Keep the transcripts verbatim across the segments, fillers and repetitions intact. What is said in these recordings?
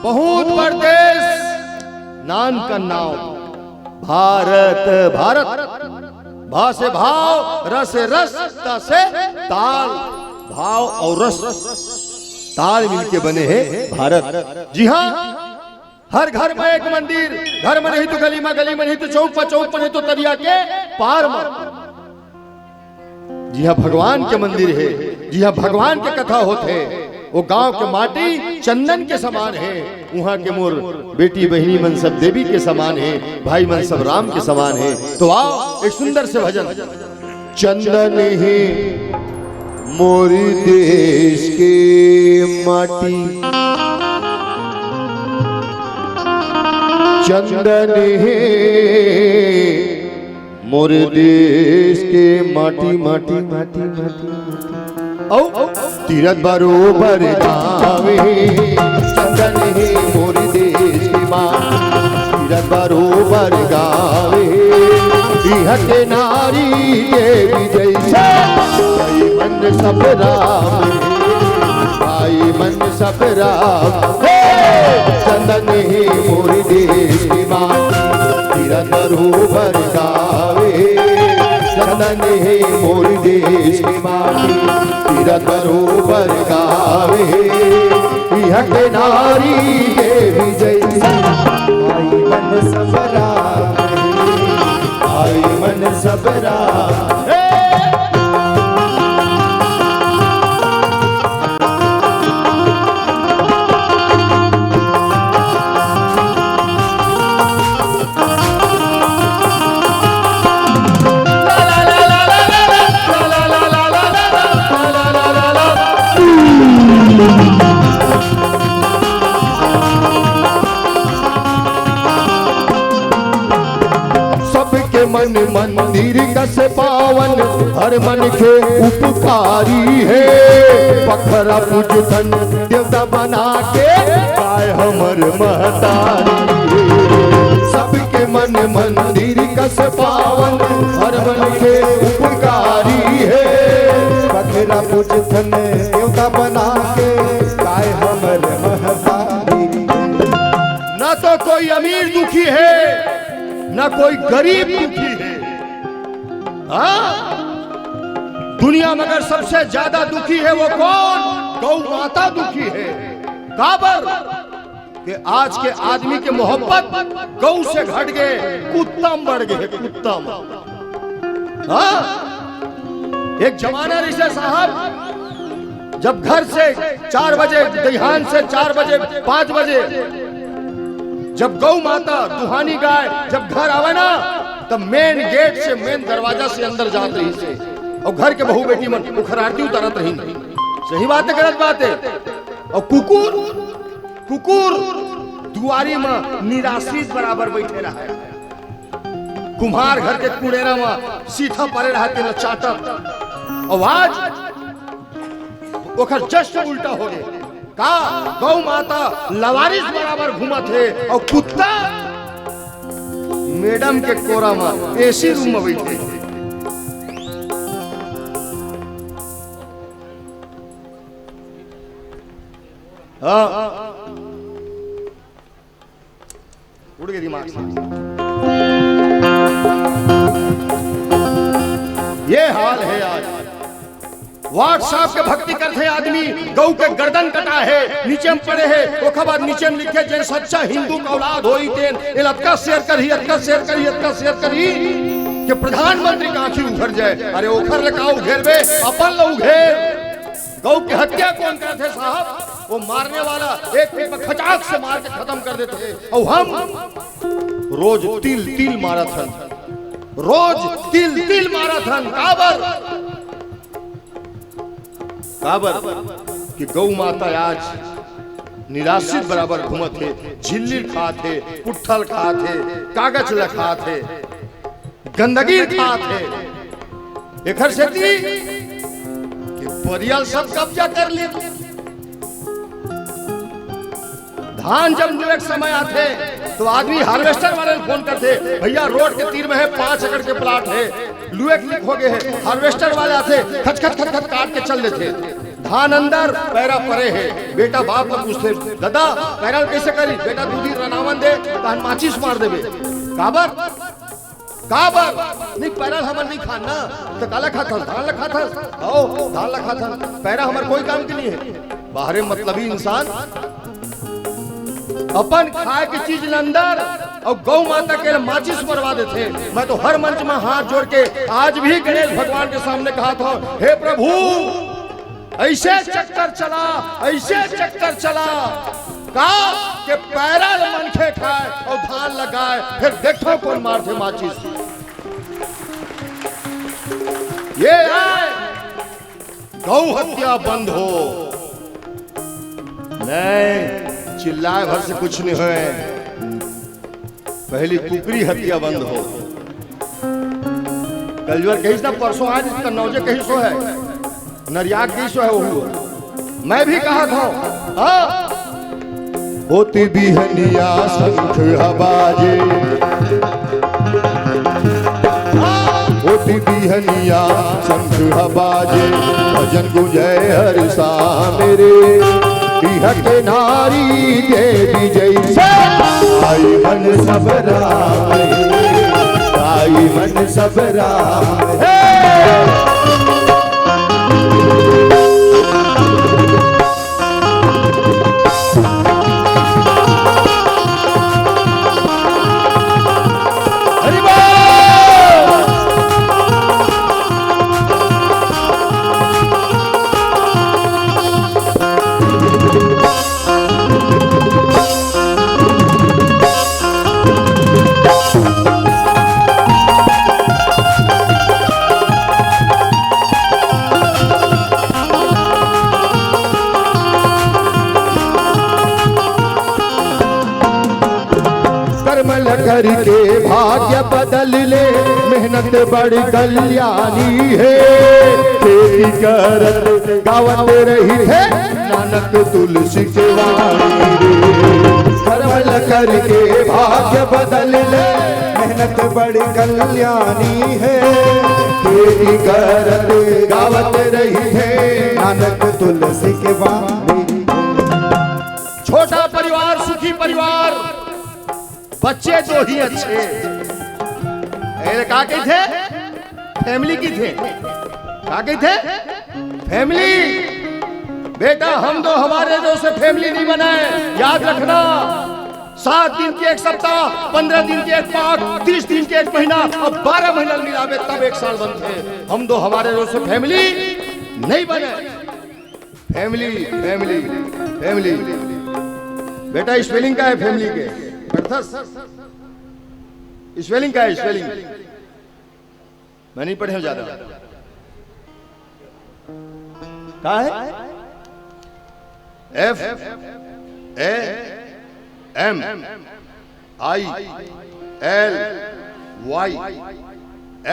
बहुत बड़ देश, नान का नाव भारत। भारत, भा से भाव, र से रस, त से ताल। भाव और रस, ताल मिलके बने हे भारत। जी हाँ, हर घर में एक मंदिर, घर में नहीं तो गली में, गली में नहीं तो चौक पर, चौक पर नहीं तो तरिया के पार में। जिहाँ भगवान के मंदिर हे, जिहाँ भगवान के कथा होत हे, वो गांव के माटी चंदन के समान हे। उहाँ के मोर बेटी बहिनी मन सब देवी के समान हे, भाई मन सब राम के समान हे। तो आओ, एक सुंदर से भजन। चंदन हे मोर देश के माटी, चंदन हे मोर देश के माटी, माटी, माटी, माटी। औ तीरथ बरोबर गावे, चंदन हे मोर देश के माँ। तीरथ बरोबर गावे, इहाँ के नारी के विजय से भाई मन सब राम, भाई मन सब राम। हे चंदन हे मोर देश के माँ, तीरथ बरोबर गावे। चंदन हे मोर देश के माँ, तीरथ बरोबर गावे। इहाँ के नारी के विजय से भाई मन सब राम, भाई मन सब राम। हे सबके मन मंदिर कस पावन, हर मन के उपकारी हे। पखरा पूजथन देवता बना के, गाय हमर महतारी हे। सबके मन मंदिर कस पावन, हर मन के उपकारी हे। पखरा पूजथन देवता बना के, गाय हमर महतारी। ना तो कोई अमीर दुखी हे, ना कोई गरीब दुखी हे। हाँ, दुनिया में अगर सबसे ज्यादा दुखी हे वो कौन? गौ माता दुखी हे। काबर? कि आज के आदमी के मोहब्बत गौ से घट गे, कुत्ता में बढ़ गे, कुत्ता में। हाँ, एक जमाना रहिसे साहब, जब घर से चार बजे, दइहान से चार बजे, पाँच बजे, जब गौ माता दुहानी गाय जब घर आवे ना, तब मेन गेट से, मेन दरवाजा से अंदर जात रहिसे, और घर के बहू बेटी मन ओखर आरती उतारत रहिन। सही बात हे, गलत बात हे? और कुकुर, कुकुर दुआरी में निराश्रित बराबर बैठे रहे। कुम्हार घर के कुड़ेरा में सीठा परे रहे, तेला चाटत। और आज ओखर just उल्टा हो गे। का गौ माता लवारिस बराबर घूमत हे और कुत्ता मैडम के कोरा में एसी रूम में बैठे हे। हाँ। उड़ गे दिमाग से। ये हाल हे आज। WhatsApp के भक्ति करथे आदमी, गौ के गर्दन कटा हे, नीचे में पड़े हे, ओखर बाद नीचे में लिखे, "जेन सच्चा हिंदू के औलाद होही तेन एला अतका share करही, अतका share करही, अतका share करही कि प्रधानमंत्री के आँखी उघर जाए।" अरे ओखर ले का उघेरबे, अपन ल उघेर। गौ के हत्या कोन करथे साहब? वो मारने वाला एक पीठ में खचाक से मार के खतम कर देथे। और हम रोज तिल तिल मारत हन, रोज तिल तिल मारत हन। काबर? काबर कि गौ माता आज निराश्रित बराबर घूमत हे, झिल्ली खात हे, पुट्ठल खात हे, कागज ल खात हे, गंदगी खात हे। एखर सेती कि परियाल सब कब्जा कर ले। धान जब लुए के समय आथे, तो आदमी harvester वाले ल फोन करथे, "भैया, रोड के तीर में हे, पाँच एकड़ के प्लाट हे, लुए के हो गे हे।" Harvester वाले आथे, खच खच खच खच काट के चल देथे। धान अंदर, पैरा परे हे। बेटा बाप ला पूछथे, "ददा, पैरा ल कइसे करी?" "बेटा, दू दिन रनावन दे, तहन माचिस मार देबे।" "काबर? काबर?" "नहीं, पैरा ल हमन नहीं खान ना।" "त काला खाथस? धान ला खाथस?" "आओ, धान ला खाथन, पैरा हमर कोई काम के नहीं हे।" बाहरे मतलबी इंसान। अपन खाए के चीज ल अंदर अउ गौ माता के ल माचिस मरवा देथे। मैं तो हर मंच में हाथ जोड़ के आज भी गणेश भगवान के सामने कहा था, "हे प्रभु, ऐसे चक्कर चला, ऐसे चक्कर चला का के पैरा ल मनखे खाए अउ धान लगाए, फिर देखो कौन मारथे माचिस।" ये आय गौ हत्या बंद हो। नहीं, चिल्लाए भर से कुछ नहीं होय। पहली कुकरी हत्या बंद हो। कलजुवर कहिस ना, परसों आज कन्नौजे कहिस हे, नरियाक कहिस हे, ओहू। मैं भी कहा था, हाँ, होती बिहनिया शंख ह बाजे। होती बिहनिया शंख ह बाजे, भजन गुंजय हर सा मेरे। इह के नारी देवी जैसे, आई मन सब राम, आई मन सब राम। हे! हरि बोल। कर्म ल करके भाग्य बदल ले, मेहनत बड़ कल्याणी हे। खेती करत गावत रहिथे, नानक तुलसी के वाणी रे। कर्म ल करके भाग्य बदल ले, मेहनत बड़ कल्याणी हे। खेती करत गावत रहिथे, नानक तुलसी के वाणी। छोटा परिवार सुखी परिवार, बच्चे दो ही अच्छे। ए, का कहिथे? फैमिली कहिथे। का कहिथे? फैमिली। बेटा, हम दो हमारे दो से फैमिली नहीं बनाए। याद रखना, सात दिन के एक सप्ताह, पन्द्रह दिन के एक पाक, तीस दिन के एक महीना, अब बारह महीना मिलावे तब एक साल बनथे। हम दो हमारे दो से फैमिली नहीं बने। Family, family, family. बेटा, स्पेलिंग का है फैमिली के? पढ़थस? स्पेलिंग का है, स्पेलिंग? मैं नहीं पढ़े हूं ज्यादा। का है? F A M I L Y।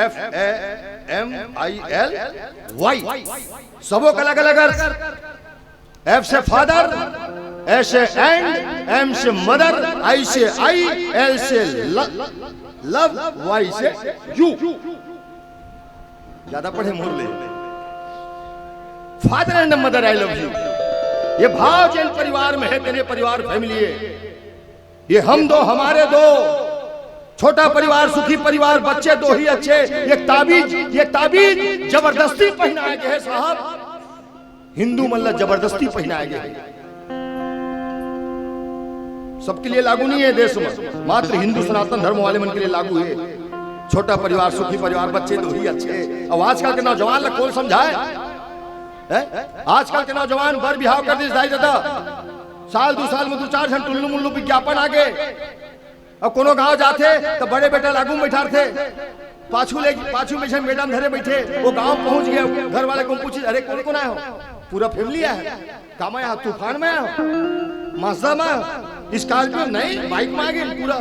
F A M I L Y। सबो का अलग-अलग अर्थ। F से फादर, A से एंड, M से मदर, I से आई, L से ल-, लव, Y से यू। ज्यादा पढ़े मोर ले। Father and mother, I love you। ये भाव जेन परिवार में है, तेने परिवार फैमिली है। ये हम दो, हमारे दो, छोटा परिवार, सुखी परिवार, बच्चे दो ही अच्छे। ये ताबीज, ये ताबीज जबरदस्ती पहनाए गए हैं साहब, हिंदू मन ला जबरदस्ती पहनाए गए हैं। सबके लिए लागू नहीं है देश में, मात्र हिंदू सनातन धर्म वाले मन के लिए लागू है। छोटा परिवार, सुखी परिवार, बच्चे दो ही अच्छे। अब आजकल के नौजवान ला कौन समझाए? हैं? आजकल के नौजवान बर बिहाव कर दिस दाई ददा, साल दू साल में दू चार झन टुल्लू मुल्लू विज्ञापन आ गे। अब कोनो गांव जाथे त बड़े बेटा लागू में बैठारथे, पाछू ले, पाछू में झन मैडम धरे बैठे, वो गांव पहुंच गया, घर वाले को पूछे, "अरे कौन कौन आए हो?" "पूरा फैमिली आए।" "कामा आए हो?" "तूफान में आए हो?" "माजदा में आए हो?" "स्कॉर्पियो?" "नहीं, बाइक में आ गए पूरा।"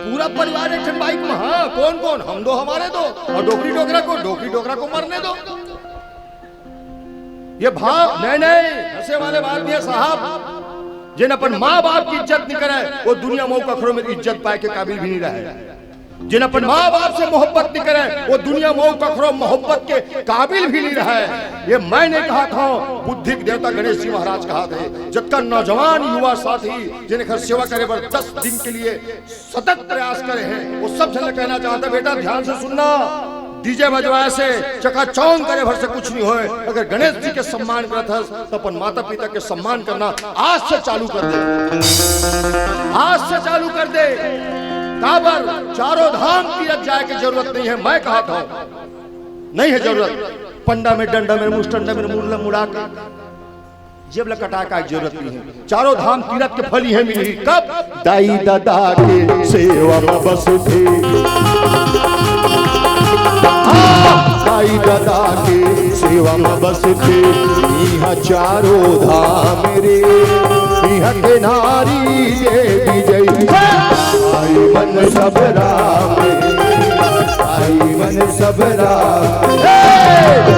पूरा परिवार एक ठन बाइक में। हाँ, कौन कौन? हम दो, हमारे दो, और डोकरी डोकरा को, डोकरी डोकरा को मरने दो। ये भाव नहीं, नहीं, हंसे वाले बात नहीं है साहब। जिन अपन माँ बाप की इज्जत नहीं करे, वो दुनिया में कखरो में इज्जत पाए के काबिल भी नहीं रहे। जिन अपन माँ बाप से मोहब्बत नहीं करे, वो दुनिया में कखरो मोहब्बत के काबिल भी नहीं रहे। ये मैं नहीं कहा था, बुद्धि के देवता गणेश जी महाराज कहा थे। जतका नौजवान युवा साथी जिनकर सेवा करे बर दस दिन के लिए सतत प्रयास करे हैं, वो सब झन कहना चाहता, बेटा ध्यान से सुनना, डीजे बजवाए से, चकाचौंध करे भर से कुछ नहीं होए। अगर गणेश जी के सम्मान करत हस, तो अपन माता पिता के सम्मान करना आज से चालू कर दे, आज से चालू कर दे। काबर चारों धाम तीरथ जाए के जरूरत नहीं है, मैं कहा था, नहीं है जरूरत। पंडा में, डंडा में, मुस्टंडा में, मुरला मुड़ा के जेब ल कटाए का जरूरत नहीं है। चारों धाम तीरथ के फल इहे मिलही। कब? दाई ददा के सेवा में बस थे। हाँ, दाई ददा के सेवा में बस थे। इहाँ चारों धाम रे, इहाँ के नारी देवी जय। आई मन सब राम रे, आई मन सब राम। हे,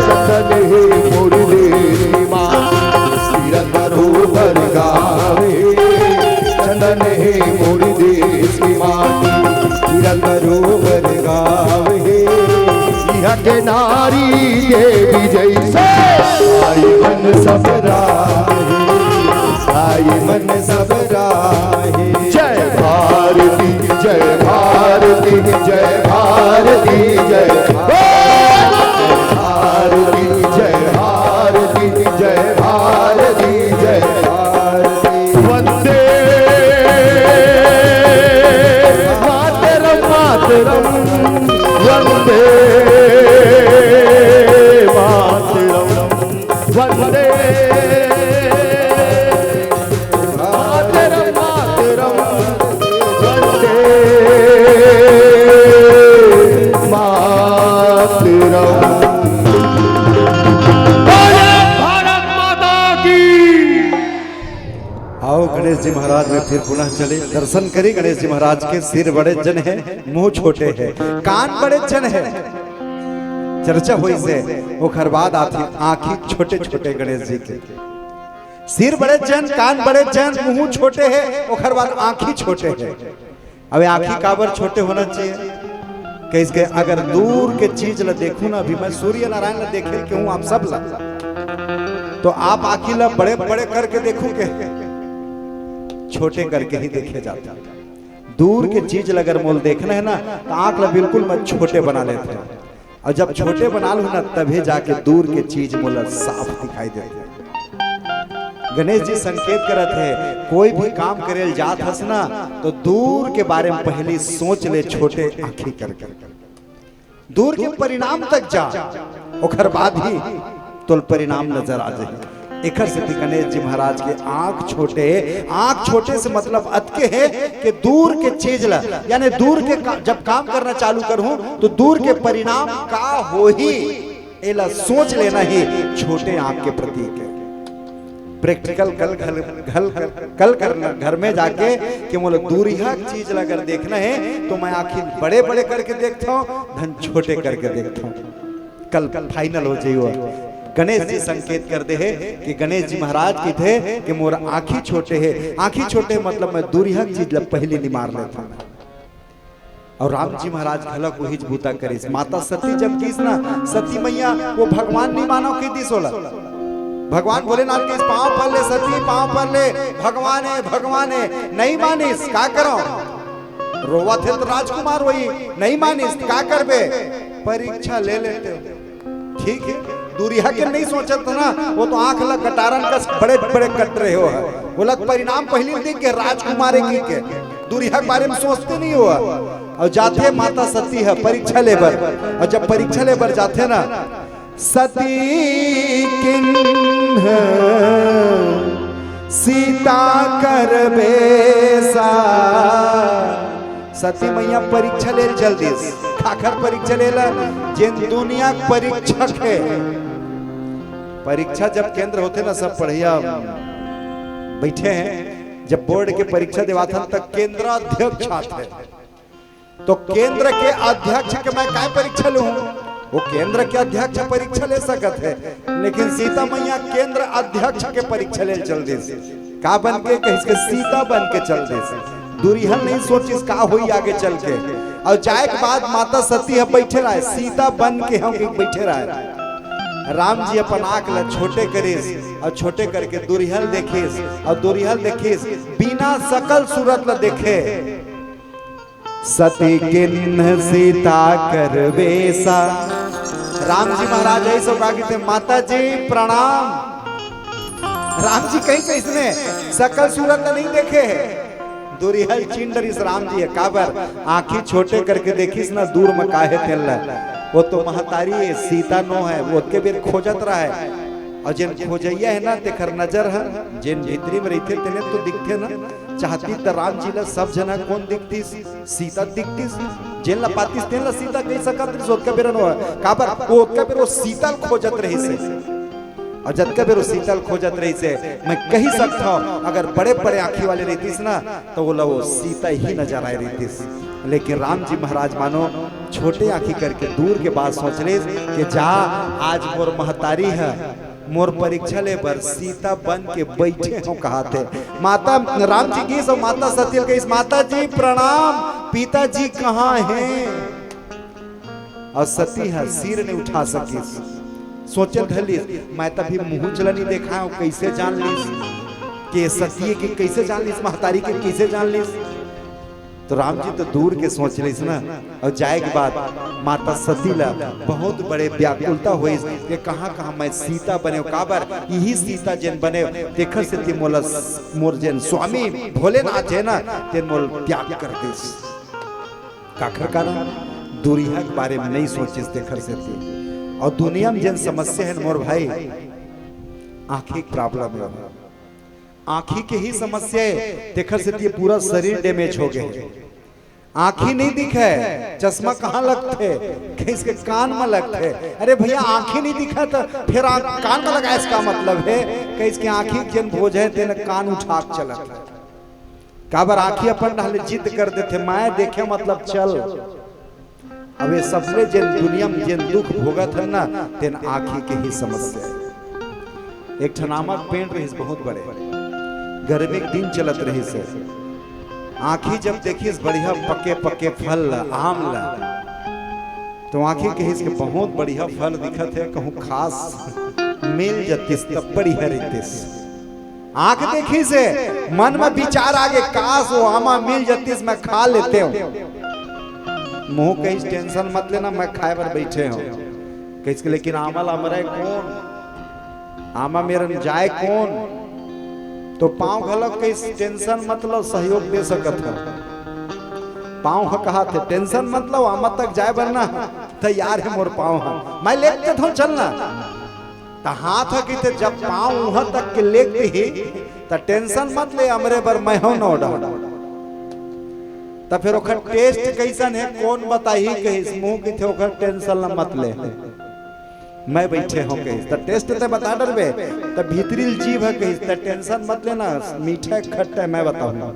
सतन हे मोर देश की माँ, तीरथ बरोबर गावे। चंदन हे मोर देश की माटी, तीरथ बरोबर गावे। इहाँ के नारी देवी जैसे, आई मन सब राहे, आई मन सब राहे। जय भारती, जय भारती, जय भारती, जय भारती, जय भारती, जय भारती, जय भारती। वंदे मातरम, मातरम, वंदे मातरम, वंदे मातरम, मातरम, वंदे मातरम। भारत माता की। आओ गणेश जी महाराज में फिर पुनः चले, दर्शन करी गणेश जी महाराज के। सिर बड़े जन है, मुंह छोटे है, कान बड़े जन है, चर्चा होई से ओखर बाद आथे आँखी छोटे छोटे गणेश जी के। सिर बड़े जन, कान बड़े जन, मुंह छोटे है, ओखर बाद आँखी छोटे है। अब आँखी काबर छोटे होना चाहिए? कहिस के अगर दूर के चीज ला देखू ना, अभी मैं सूर्य नारायण ला देखे के हूँ, आप सब ला, तो आप आँखी ला बड़े बड़े करके देखू के? छोटे करके ही देखे जाता। दूर के चीज ला अगर मोल देखना है ना, तो आँख ला बिल्कुल मैं छोटे बना लेते हूँ। और जब छोटे बना लूँ ना, तभी जाके दूर के चीज मोला साफ दिखाई देते। गणेश जी संकेत करत है, कोई भी काम करे ल जात हस ना, तो दूर के बारे में पहली सोच ले, छोटे आँखी करके। दूर के परिणाम तक जा, ओखर बाद ही तोल परिणाम नजर आ जाही। एखर सेती गणेश जी महाराज के आँख छोटे, आँख छोटे से मतलब अतके है कि दूर के चीज ला, यानी दूर के का-, जब काम करना चालू करहूँ, तो दूर के परिणाम का होही, एला सोच लेना ही छोटे आँख के प्रतीक है। प्रैक्टिकल कल, कल, कल, कल, कल करना घर में जाके कि मोला दूरिहा चीज ला अगर देखना है, तो मैं आँखी बड़े बड़े करके देखता हूँ, धन छोटे करके देखता हूँ। कल फाइनल हो जाई। गणेश जी संकेत कर दे है कि गणेश जी महाराज कहिथे कि मोर आँखी छोटे है। आँखी छोटे मतलब मैं दूरिहा चीज ला पहली निमार लेता हूँ। और राम जी महाराज घलक वही बूता करिस। माता सती जब किस ना, सती मैया वो भगवान नहीं मानो कहि दिस ओला। भगवान भोलेनाथ के पाँव पर ले सती, पाँव पर ले, भगवान है, भगवान है, नहीं मानिस, का करो? रोवत हे तो राजकुमार वही, नहीं मानिस, का करबे? परीक्षा ले लेते हो। ठीक है, दूरिहा के नहीं सोचत ना, वो तो आंख ला गटारन कस बड़े बड़े कट रहे हो है। वो लग परिणाम पहली दिख के राजकुमार की के, दूरिहा के बारे में सोचते नहीं हो। और जाते माता सती है परीक्षा ले बर, और जब परीक्षा ले बर जाते ना, सती किन्ह सीता कर बेसा। सती मैया परीक्षा लेल चल दिस। काखर परीक्षा लेला? जेन दुनिया के परीक्षक है। परीक्षा जब केंद्र होते ना, सब पढ़िया बैठे हैं, जब बोर्ड के परीक्षा देवाथन तक केंद्राध्यक्ष आते हैं। तो केंद्र के अध्यक्ष के मैं काय परीक्षा लूं? वो केंद्र के अध्यक्ष परीक्षा ले सकत है, लेकिन सीता मैया केंद्र अध्यक्ष के परीक्षा ले चल दिस। का बन के? कहिस के सीता बन के चल दिस। दुरिहल नहीं सोचिस का होई आगे चल के। अउ जाए के बाद माता सती ह बइठे रहय, सीता बन के हम के बइठे रहय। राम जी अपन आँख ल छोटे करिस अउ छोटे करके दुरिहल देखिस अउ दुरिहल देखिस, बिना सकल सूरत ल देखे। सती किन्ह सीता कर वेसा। राम जी महाराज ऐसे कहा कि थे, "माता जी प्रणाम।" राम जी कहीं से इसने सकल सूरत ल नहीं देखे हे। दुरिहल चिंडरिस राम जी हे, काबर आँखी छोटे करके देखिस ना दूर म काहे तेन ल। वो तो महतारी हे, सीता नो हे, वो ओतके बेर खोजत रहय। अउ जेन खोजइया हे ना, तेखर नजर ह जेन भीतरी म रहिथे, तेने तो दिखथे ना। चाहतिस त राम जी ल सब झन कोन दिखतिस? सीता दिखतिस। जेन ल पातिस, तेन ल सीता कहि सकत रहिस, ओतका बेर न होय। काबर? वो ओतका बेर वो सीता ल खोजत रहिस हे। अउ जतका बेर वो सीता ल खोजत रहिस हे, मैं कहि सकथंव, अगर बड़े-बड़े आँखी वाले रहितिस ना, त ओला वो सीता ही नजर आए रहितिस। लेकिन राम जी महाराज मानो छोटे आँखी करके दूर के बात सोच लिस कि जा, आज मोर महतारी ह मोर परीक्षा ले बर सीता बन के बइठे हंव कहाथे। माता राम जी गिस अउ माता सती ल कहिस, "माता जी प्रणाम, पिताजी कहाँ हे?" अउ सती ह सिर नइ उठा सकिस। सोचे धर लिस, "मैं त अभी मुहूं च ल नइ देखाय हंव, कइसे जान लिस के सती हे, के कइसे जान लिस, महतारी के कइसे जान लिस?" तो राम जी तो दूर के सोच लिस ना, अउ जाए के बाद माता सती ला बहुत बड़े व्याकुलता होइस कि कहाँ-कहाँ मैं सीता बने हंव, काबर इही सीता जेन बने हंव, तेखर सेती मोला स-, मोर जेन स्वामी भोलेनाथ हे ना, तेन मोला त्याग कर दिस। काखर कारण? दुरिहा के बारे में नइ सोचिस तेखर सेती। अउ दुनिया में जेन समस्या हे ना मोर भाई, आँखी के problem हे। आँखी के ही समस्या हे, तेखर सेती ये पूरा शरीर damage हो गे हे। आँखी नइ दिखय, चश्मा कहाँ लगथे? कहिस के कान म लगथे। अरे भइया, आँखी नइ दिखय त फेर आँख कान म लगाएस का मतलब हे? कहिस के आँखी के जेन बोझ हे, तेन कान उठा के चलत हे। काबर आँखी अपन ढाले जिद कर देथे, मैं देखे मतलब चल। अब ये सबले जेन दुनिया में जेन दुख भोगत हन ना, तेन आँखी के ही समस्या हे। एक ठन आमा के पेड़ रहिस बहुत बड़े, गर्मी के दिन चलत रहिस हे। आँखी जब देखिस बढ़िया पके पके फल ला, आम ला, तो आँखी कहिस के बहुत बढ़िया फल दिखत हे, कहूँ खास मिल जतिस तब बढ़िया रहितिस। आँख देखिस हे, मन म विचार आ गे, काश वो आमा मिल जतिस, मैं खा लेतेंव। मुहूं कहिस, tension मत लेना, मैं खाए बर बइठे हंव। कहिस के, लेकिन आमा ल अमरय कोन? आमा मेरन जाए कोन? तो पांव घलो कहिस, tension मत लो, सहयोग दे सकत हंव। पांव ह कहाथे, tension मत लो, आमा तक जाए बर ना तैयार हे मोर पांव ह, मैं लेग देथंव, चल ना। त हाथ ह कहिथे, जब पांव उहां तक के लेग दिही, त tension मत ले, अमरे बर मैं हंव ना ओ डहर। त फेर ओखर taste कइसन हे, कोन बताही कहिस, मुहूं कहिथे, ओखर tension ल मत ले, मैं बइठे हंव कहिस। त taste तैं बता डरबे, त भीतरी ल जीभ ह कहिस, त tension मत लेना, मीठा हे खट्टा हे मैं बताहूं।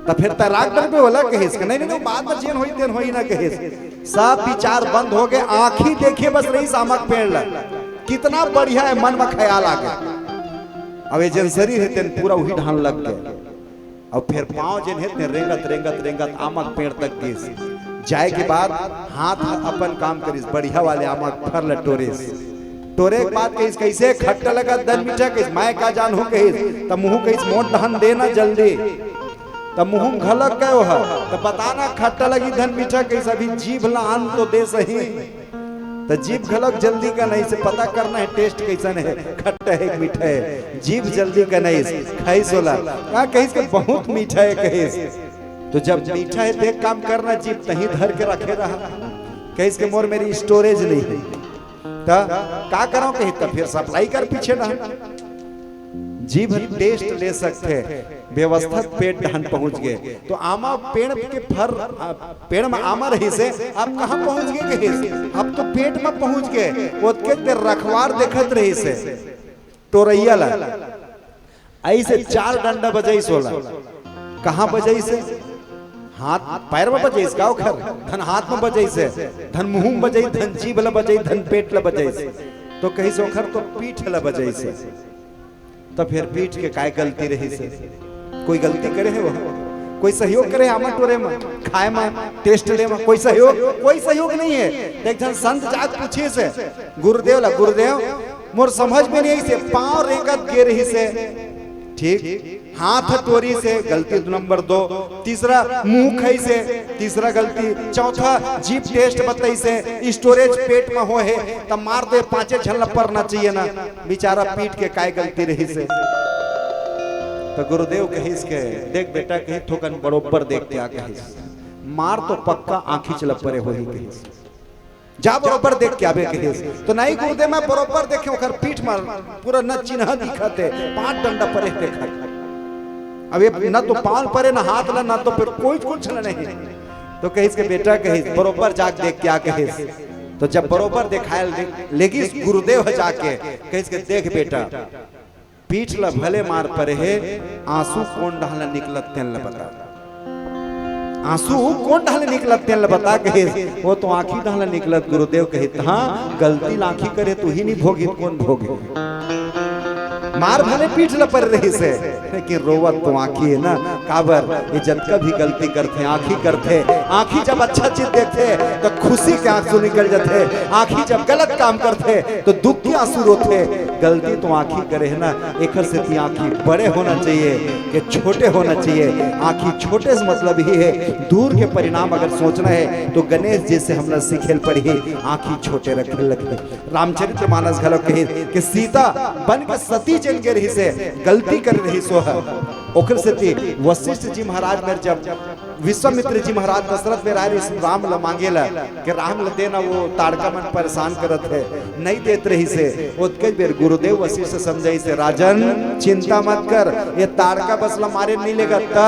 त फेर तैं राख डरबे ओला कहिस के, नहीं, नहीं, नहीं, बाद म जेन होही तेन होही ना कहिस। सब विचार बंद हो गे, आंखी देखे बस रहिस आमा के पेड़ ल, कितना बढ़िया हे, मन म ख्याल आ गे। अब ये जेन शरीर हे तेन पूरा उही ढान लग गे। अब फेर पांव जेन हे तेन रेंगत, रेंगत, रेंगत आमा के पेड़ तक गिस। जाए के बाद हाथ ह अपन काम करिस, बढ़िया वाले आमा के फर ल टोरिस। टोरे के बाद कहिस, कइसे खट्टा लगत धन मीठा? कहिस, मैं का जानहूं कहिस। त मुहूं कहिस, मोर ढान दे ना जल्दी। त मुहूं घलक कहे ओह, त बता ना खट्टा लगही धन मीठा कहिस, अभी जीभ ल आन तो दे सही। त जीभ घलक जल्दी कनइस, पता करना हे taste कइसन हे, खट्टा हे कि मीठा हे। जीभ जल्दी कनइस, खाइस ओला। का कहिस के बहुत मीठा हे कहिस। तो जब मीठा हे त एक काम करना, जीभ तहीं धर के रखे रहा। कहिस के मोर मेर storage नहीं हे। त का करंव कहिस, त फेर supply कर पीछे डहन। जीभ taste ले सकथे, व्यवस्था पेट डहन पहुंच गे। तो आमा पेड़ के फर, आ, पेड़ म आमा रहिस हे, अब कहां पहुंच गे कहिस? अब तो पेट म पहुंच गे। ओतके देर रखवार देखत रहिस हे, टोरइया ला। अइसे चार डंडा बजाइस ओला। कहां बजाइस हे? हाथ, पैर म बजाइस का ओखर? धन हाथ म बजाइस हे, धन मुहूं म बजाइस, धन जीभ ल बजाइस, धन पेट ल बजाइस। तो कहिस ओखर तो पीठ ल बजाइस हे। त फेर पीठ के काय गलती रहिस हे? कोई गलती करे हे वो? कोई सहयोग करे आमा टोरे म, खाए म, टेस्ट ले म, कोई सहयोग, कोई सहयोग नहीं है। त एक झन संत जाके पूछिस हे गुरुदेव ला, "गुरुदेव, मोर समझ में नहीं आइसे, पाँव रेंगत गे रहिस हे, ठीक, हाथ टोरिस हे, गलती नंबर दो, तीसरा मुंह खाइस हे, तीसरा गलती, चौथा जीभ टेस्ट बताइस हे, स्टोरेज पेट म होहे, त मार दे पांचे झन ला परना चाहिए ना।" बेचारा पीठ के काय गलती रहिस हे। त गुरुदेव कहिस के, "देख बेटा," कहिस, "थोकन बरोबर देख के आ," कहिस, "मार तो पक्का आंखी च ल परे होही," कहिस, "जा बरोबर देख के आबे," कहिस। तो नहीं गुरुदेव, मैं बरोबर देखे, ओकर पीठ म पूरा न चिन्ह दिखत हे, पांच डंडा परे देखत। अब ये न तो पांव परे, न हाथ ला, न तो फिर कोई कुछ ल नहीं। तो कहिस के, "बेटा," कहिस, "बरोबर जाके देख के आ," कहिस। तो जब बरोबर देखाए ले-, लेगिस गुरुदेव ह जाके, कहिस के, "देख बेटा, पीठ ल भले मार परे हे, आंसू कोन डहर ले निकलत तेन ल बता, आंसू कोन डहर ले निकलत तेन ल बता," कहिस। "वो तो आंखी डहर ले निकलत गुरुदेव," कहिस। "हां, गलती ल आंखी करे, तुही नहीं भोगिस, कोन भोगे?" मार भले पीठ ल परे रहिस हे, लेकिन रोवत तो आंखी हे ना। काबर, ये जतका भी गलती करथे, आंखी करथे। आंखी जब अच्छा चीज देखथे, त खुशी के आंसू निकल जथे। आंखी जब गलत काम करथे, त दुख के आंसू रोथे। गलती तो आंखी करे हे ना, एखर सेती आंखी बड़े होना चाहिए कि छोटे होना चाहिए। आंखी छोटे से मतलब ही हे, दूर के परिणाम अगर सोचना हे, त गणेश जी से हमला सीखे ल पड़ही, आंखी छोटे रखे ल लगही। रामचरित मानस घलो कहिस कि सीता बन के सती जेन गे रहिस हे, गलती करे रहिस हे। ओकर सेती वशिष्ठ जी महाराज मेर जब विश्वामित्र जी महाराज दशरथ मेर आए रहिस राम ल मांगे ल कि राम ल देना, वो ताड़का मन परेशान करत हे, नहीं देत रहिस हे। ओतके बेर गुरुदेव वशिष्ठ समझाइस हे, "राजन, चिंता मत कर, ये ताड़का बस ल मारे नहीं लेगत त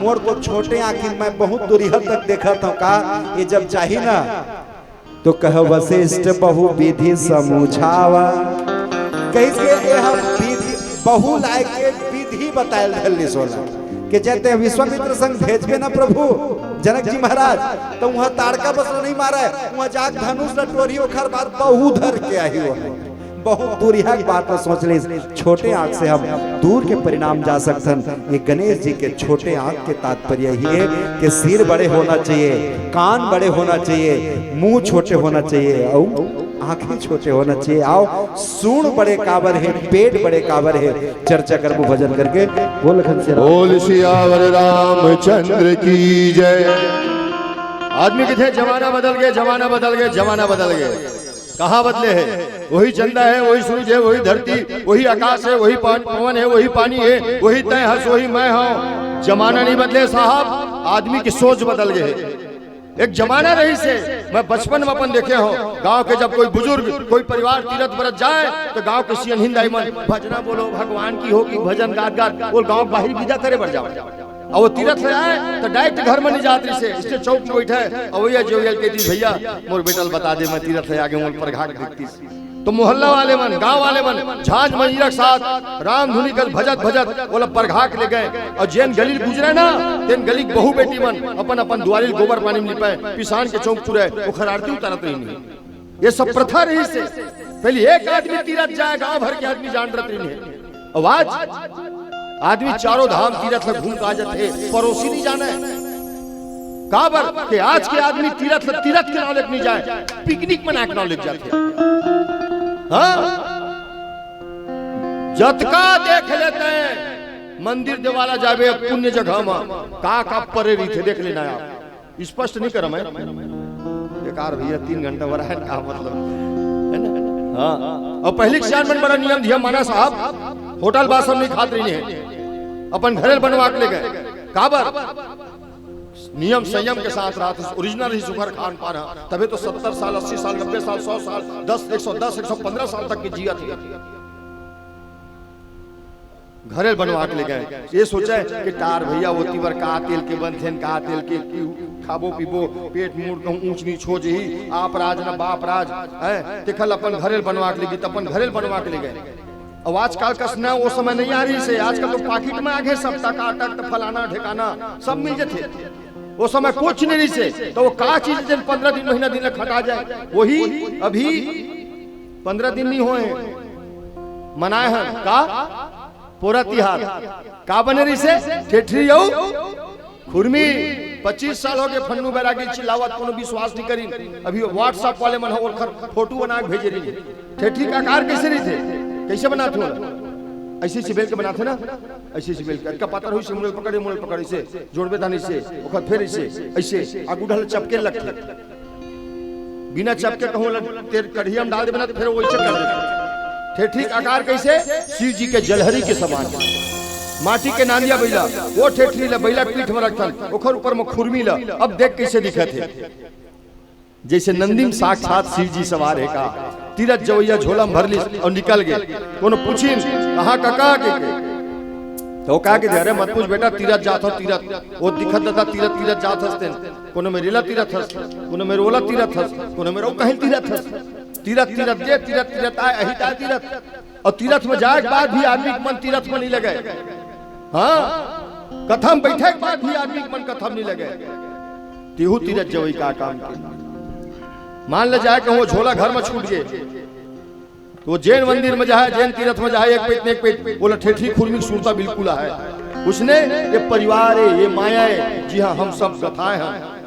मोर तो छोटे आंखी म मैं बहुत दूरिहा तक देखत हंव का, ये जब जाही ना तो कह वशिष्ठ बहु विधि समुझावा।" कहिस के ये हम विधि, बहु लाए के विधि बतायल धरलिस ओला, के जब ते विश्वामित्र संग भेजबे ना प्रभु जनक जी महाराज, त उहां ताड़का बस ल नहीं मारय, उहां जाके धनुष ल टोरही, ओखर बाद बहु धर के आही। वो बहुत दूरिहा के बात ल सोच लिस। छोटे आंख से हम दूर के परिणाम जा सकथन। ये गणेश जी के छोटे आंख के तात्पर्य ही हे कि सिर बड़े होना चाहिए, कान बड़े होना चाहिए, मुंह छोटे होना चाहिए अउ आंखें छोटे होना चाहिए। अउ सूंड़ बड़े काबर हे, पेट बड़े काबर हे, चर्चा करबो भजन करके। बोल लखन से राम। बोल सियावर रामचंद्र की जय। आदमी कथे जमाना बदल गे, जमाना बदल गे, जमाना बदल गे। कहाँ बदले हे? वही चंदा हे, वही सूरज हे, वही धरती, वही आकाश हे, वही पान-, पवन हे, वही पानी हे, वही तैं हस, वही मैं हंव। जमाना नहीं बदले साहब, आदमी के सोच बदल गे हे। एक जमाना रहिस हे, मैं बचपन म अपन देखे हंव, गांव के जब कोई बुजुर्ग, कोई परिवार तीरथ बरत जाय, त गांव के सियनहिन दाई मन भजना बोलो, भगवान की हो की भजन गात गात बोल गांव के बाहिर विदा करे बर जावय। अउ वो तीरथ ले आय, त direct घर म नहीं जात रहिस हे, इसके चौक म बइठे, अवइया जेवइया ल कहितिस, "भइया, मोर बेटा ल बता दे, मैं तीरथ ले आगे हंव, मोर परघा के देखतिस।" त मोहल्ला वाले मन, गांव वाले मन, झांझ मंजीरा के साथ रामधुनी कस भजत भजत ओला परघा के ले गय। अउ जेन गली ल गुजरय ना, तेन गली के बहू बेटी मन अपन अपन दुवारी ल गोबर पानी म लिपय, पिसान के चौक पुरय, ओखर आरती उतारत रहिन हे। ये सब प्रथा रहिस हे। पहली एक आदमी तीरथ जाय, गांव भर के आदमी जान डरत रहिन हे। अउ आज आदमी चारों धाम तीरथ ल घूम के आ जाथे, परोसी नहीं जानय। काबर के आज के आदमी तीरथ ल तीरथ के नाव लेके नहीं जाय, पिकनिक मनाय के नाव लेके जाथे। हां, जतका देख लेते मंदिर देवाला जाबे पुण्य जगह म, का का परे रहिथे देख लेना आप। स्पष्ट नहीं करंव मैं। बेकार भइया, तीन घंटा बर आय, का मतलब? हे ना? हां। अउ पहिली के सियान मन बड़ा नियम धियम मानय साहब, होटल बार सब नहीं खात रहिन हे, अपन घरे ल बनवा के ले गय। काबर? नियम संयम के साथ रहत हे, original ही सुघर खान पान हे, तभे तो सत्तर साल, अस्सी साल, नब्बे साल, सौ साल, दस, एक सौ दस, एक सौ पन्द्रह साल तक के जियत हे। घरे ल बनवा के ले गय। ये सोचय कि टार भइया, ओती बर का तेल के बनथे न, का तेल के खाबो पीबो, पेट मूड़ कहूं ऊंच नीच हो जही, आप राज न बाप राज, हैं? तेखर ल अपन घरे ल बनवा के ले गिस, त अपन घरे ल बनवा के ले गय। अउ आजकल कस न वो समय नहीं आ रहिस हे, आजकल तो पाकिट म आ गे सब, टकाटक, त फलाना ढेकाना सब मिल जथे। वो समय कुछ नहीं रहिस हे, त वो का चीज जेन पन्द्रह दिन, महीना दिन ल खटा जाय, वही अभी पन्द्रह दिन नहीं होय, मनाय हन का? पोरा तिहार। का बने रहिस हे? ठेठरी अउ खुरमी, पच्चीस साल हो गए फन्नू बैरागी चिल्लावत, कोनो विश्वास नहीं करिन। अभी WhatsApp वाले मन ह ओखर फोटो बना के भेजे रहिन। ठेठरी के आकार कैसे रहिथे? कैसे बनाथे ओला? ऐसे, ऐसे बेल के बनाथे ना, ऐसे, ऐसे बेल के। अतका पातर होइसे, मुड़े पकड़े, मुड़े पकड़े, ऐसे जोड़बे धान, ऐसे, ओखर फेर ऐसे, ऐसे, आगू ढल चपके लगथे। बिना चपके कहूँ ला तेल कढ़िया में डाल देबे ना, तो फेर वैसे कर देथे। ठेठरी के आकार कैसे? शिव जी के जलहरी के समान। माटी के नांदिया बइला, वो ठेठरी ला बइला पीठ में रखथन, ओखर ऊपर में खुरमी ला। अब देख कैसे दिखत हे, जैसे नंदी में साक्षात शिव जी सवार हे का। तीरथ जवैया झोला में भर लिस अउ निकल गे। कोनो पूछिन, "कहाँ कका?" के, के। तो का के, "अरे मत पूछ बेटा, तीरथ जात हो, तीरथ।" वो दिखत ददा तीरथ, तीरथ जात हस तेन। कोनो मेर एला तीरथ हस, कोनो मेर ओला तीरथ हस, कोनो मेर अउ कहीं तीरथ हस। तीरथ, तीरथ गे, तीरथ, तीरथ आए, अही ताय तीरथ। अउ तीरथ में जाए के बाद भी आदमी के मन तीरथ में नहीं लगे। हाँ, कथा में बैठे के बाद भी आदमी के मन कथा में नहीं लगे। तेहू तीरथ जवई का काम के। मान ले जाए कहूँ झोला घर में छूट गे, तो जेन मंदिर में जाए, जेन तीरथ में जाए, एक पेट ने एक पेट, ओला ठेठरी खुरमी के सुरता बिल्कुल आहे। उसने ये परिवार हे, ये माया हे, जी हाँ, हम सब गथाए हैं।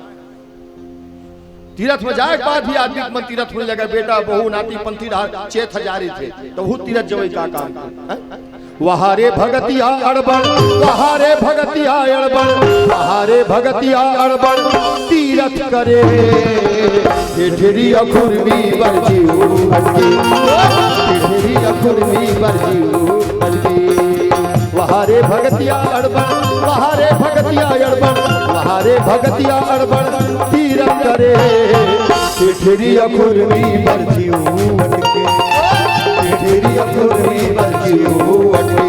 तीरथ में जाए के बाद भी आदमी के मन तीरथ में लगे, बेटा, बहू, नाती, पंथी, डहार, चेत हजारी थे, तो वो तीरथ जवई का काम के, हैं? वहारे भगतिया अड़बड़, वहारे भगतिया अड़बड़, वहारे भगतिया अड़बड़, तीरथ करे। ठेठरी अखुरमी बर जीव भटके, ठेठरी अखुरमी बर जीव भटके। वहारे भगतिया अड़बड़, वहारे भगतिया अड़बड़, वहारे भगतिया अड़बड़, तीरथ करे। ठेठरी अखुरमी बर जीव भटके, ठेठरी अखुरमी बर जीव भटके।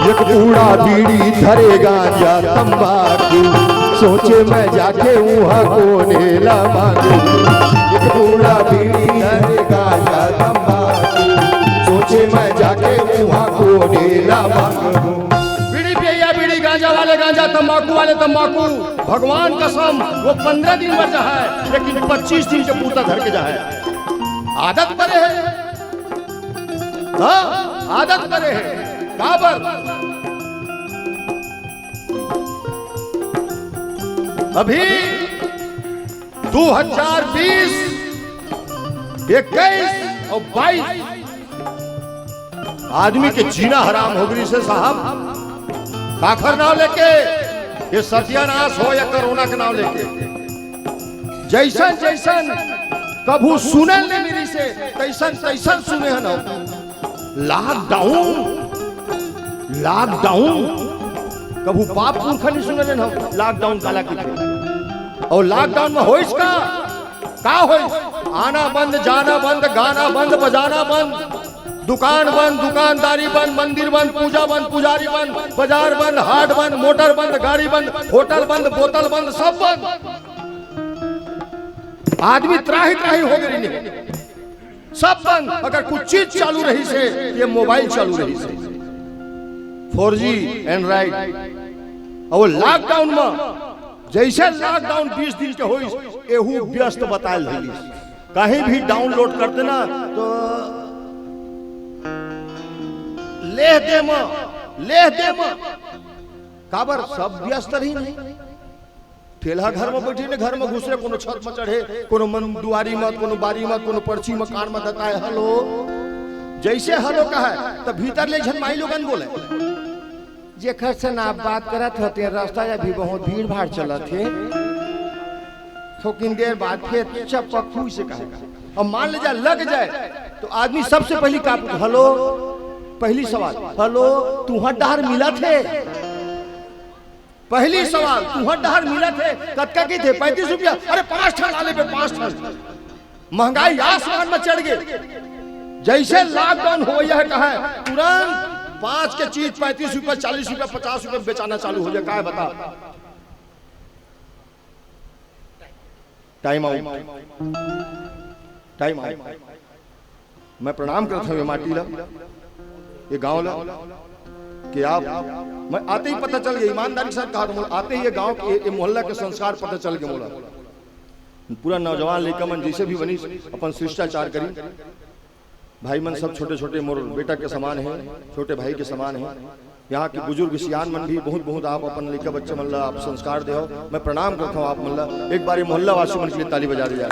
एक पूड़ा बीड़ी धरे गांजा तंबाकू, सोचे मैं जाके उहाँ कोने ला मांगू। एक पूड़ा बीड़ी धरे गांजा तंबाकू, सोचे मैं जाके उहाँ कोने ला मांगू। बीड़ी पियैया, बीड़ी गांजा वाले, गांजा तंबाकू वाले तंबाकू, भगवान कसम, वो पंद्रह दिन बर जाहे, लेकिन पच्चीस दिन के पूता धर के जाहे। आदत परे हे। हाँ, आदत परे हे। काबर? अभी दो हजार बीस, इक्कीस अउ बाईस आदमी के जीना हराम हो गइस हे साहब। काखर नाव लेके, ये सत्यानाश हो या कोरोना के नाव लेके, जइसन जइसन कभू सुने ले मिलिस हे, तइसन तइसन सुने हन। लॉकडाउन, लॉकडाउन, कभू बाप पुरखा नहीं सुने ले हम, लॉकडाउन काला कहिथे। अउ लॉकडाउन में होइस का? का होइस? आना बंद, जाना बंद, गाना बंद, बजाना बंद, दुकान बंद, दुकानदारी बंद, मंदिर बंद, पूजा बंद, पुजारी बंद, बाजार बंद, हाट बंद, मोटर बंद, गाड़ी बंद, होटल बंद, बोतल बंद, सब बंद। आदमी त्राहि त्राहि हो गे रहिन हे। सब बंद। अगर कुछ चीज चालू रहिस हे, ये मोबाइल चालू रहिस हे, फोर जी, एंड्रॉइड। अउ लॉकडाउन में, जइसे लॉकडाउन बीस दिन के होइस, एहू व्यस्त बताए लगिस। कहीं भी डाउनलोड करते ना, तो लेह दे में, लेह दे में। काबर? सब व्यस्त रहिन हे। ठेलहा घर में बइठे ने, घर में घुसे, कोनो छत में चढ़े, कोनो मन दुआरी में, कोनो बारी में, कोनो परछी में, कान में दताए, "हेलो।" जइसे हेलो कहे, त भीतर ले झन माईलोगन बोले, "जेखर से ना बात करत होते, रस्ता या भी बहुत भीड़ भाड़ चलत हे।" थोकिन देर बाद फेर चपक फूस से कहे। अब मान ले जा, लग जाए, तो आदमी सबसे पहिली का पूछे? "हेलो।" पहिली सवाल, "हेलो, तुँहर डहर मिलत हे?" पहिली सवाल, "तुँहर डहर मिलत हे?" "कतका कहिथे?" "पैंतीस रुपया।" "अरे, पाँच ठन ला लेबे, पाँच ठन।" महंगाई आसमान में चढ़ गे। जइसे लॉकडाउन होवइया हे कहे, तुरंत पाँच के चीज पैंतीस रुपया, चालीस रुपया, पचास रुपया बेचाना चालू हो जाए। काय बता? Time out, time out. मैं प्रणाम करत हंव ये माटी ला, ये गांव ला, कि आप, मैं आते ही पता चल गया, ईमानदारी के साथ कहा तो मोला, आते ही ये गांव के, ये मोहल्ला के संस्कार पता चल गए मोला। पूरा नौजवान लइका मन जैसे भी बनी, अपन शिष्टाचार करी। भाई मन सब छोटे छोटे मोर बेटा के समान है, छोटे भाई के समान है। यहाँ के बुजुर्ग सियान मन भी बहुत बहुत आप अपन लइका बच्चा मन ला आप संस्कार देहव। मैं प्रणाम करता हूँ आप मन ला। एक बार ये मोहल्ला वासी मन के लिए ताली बजा दे जाए।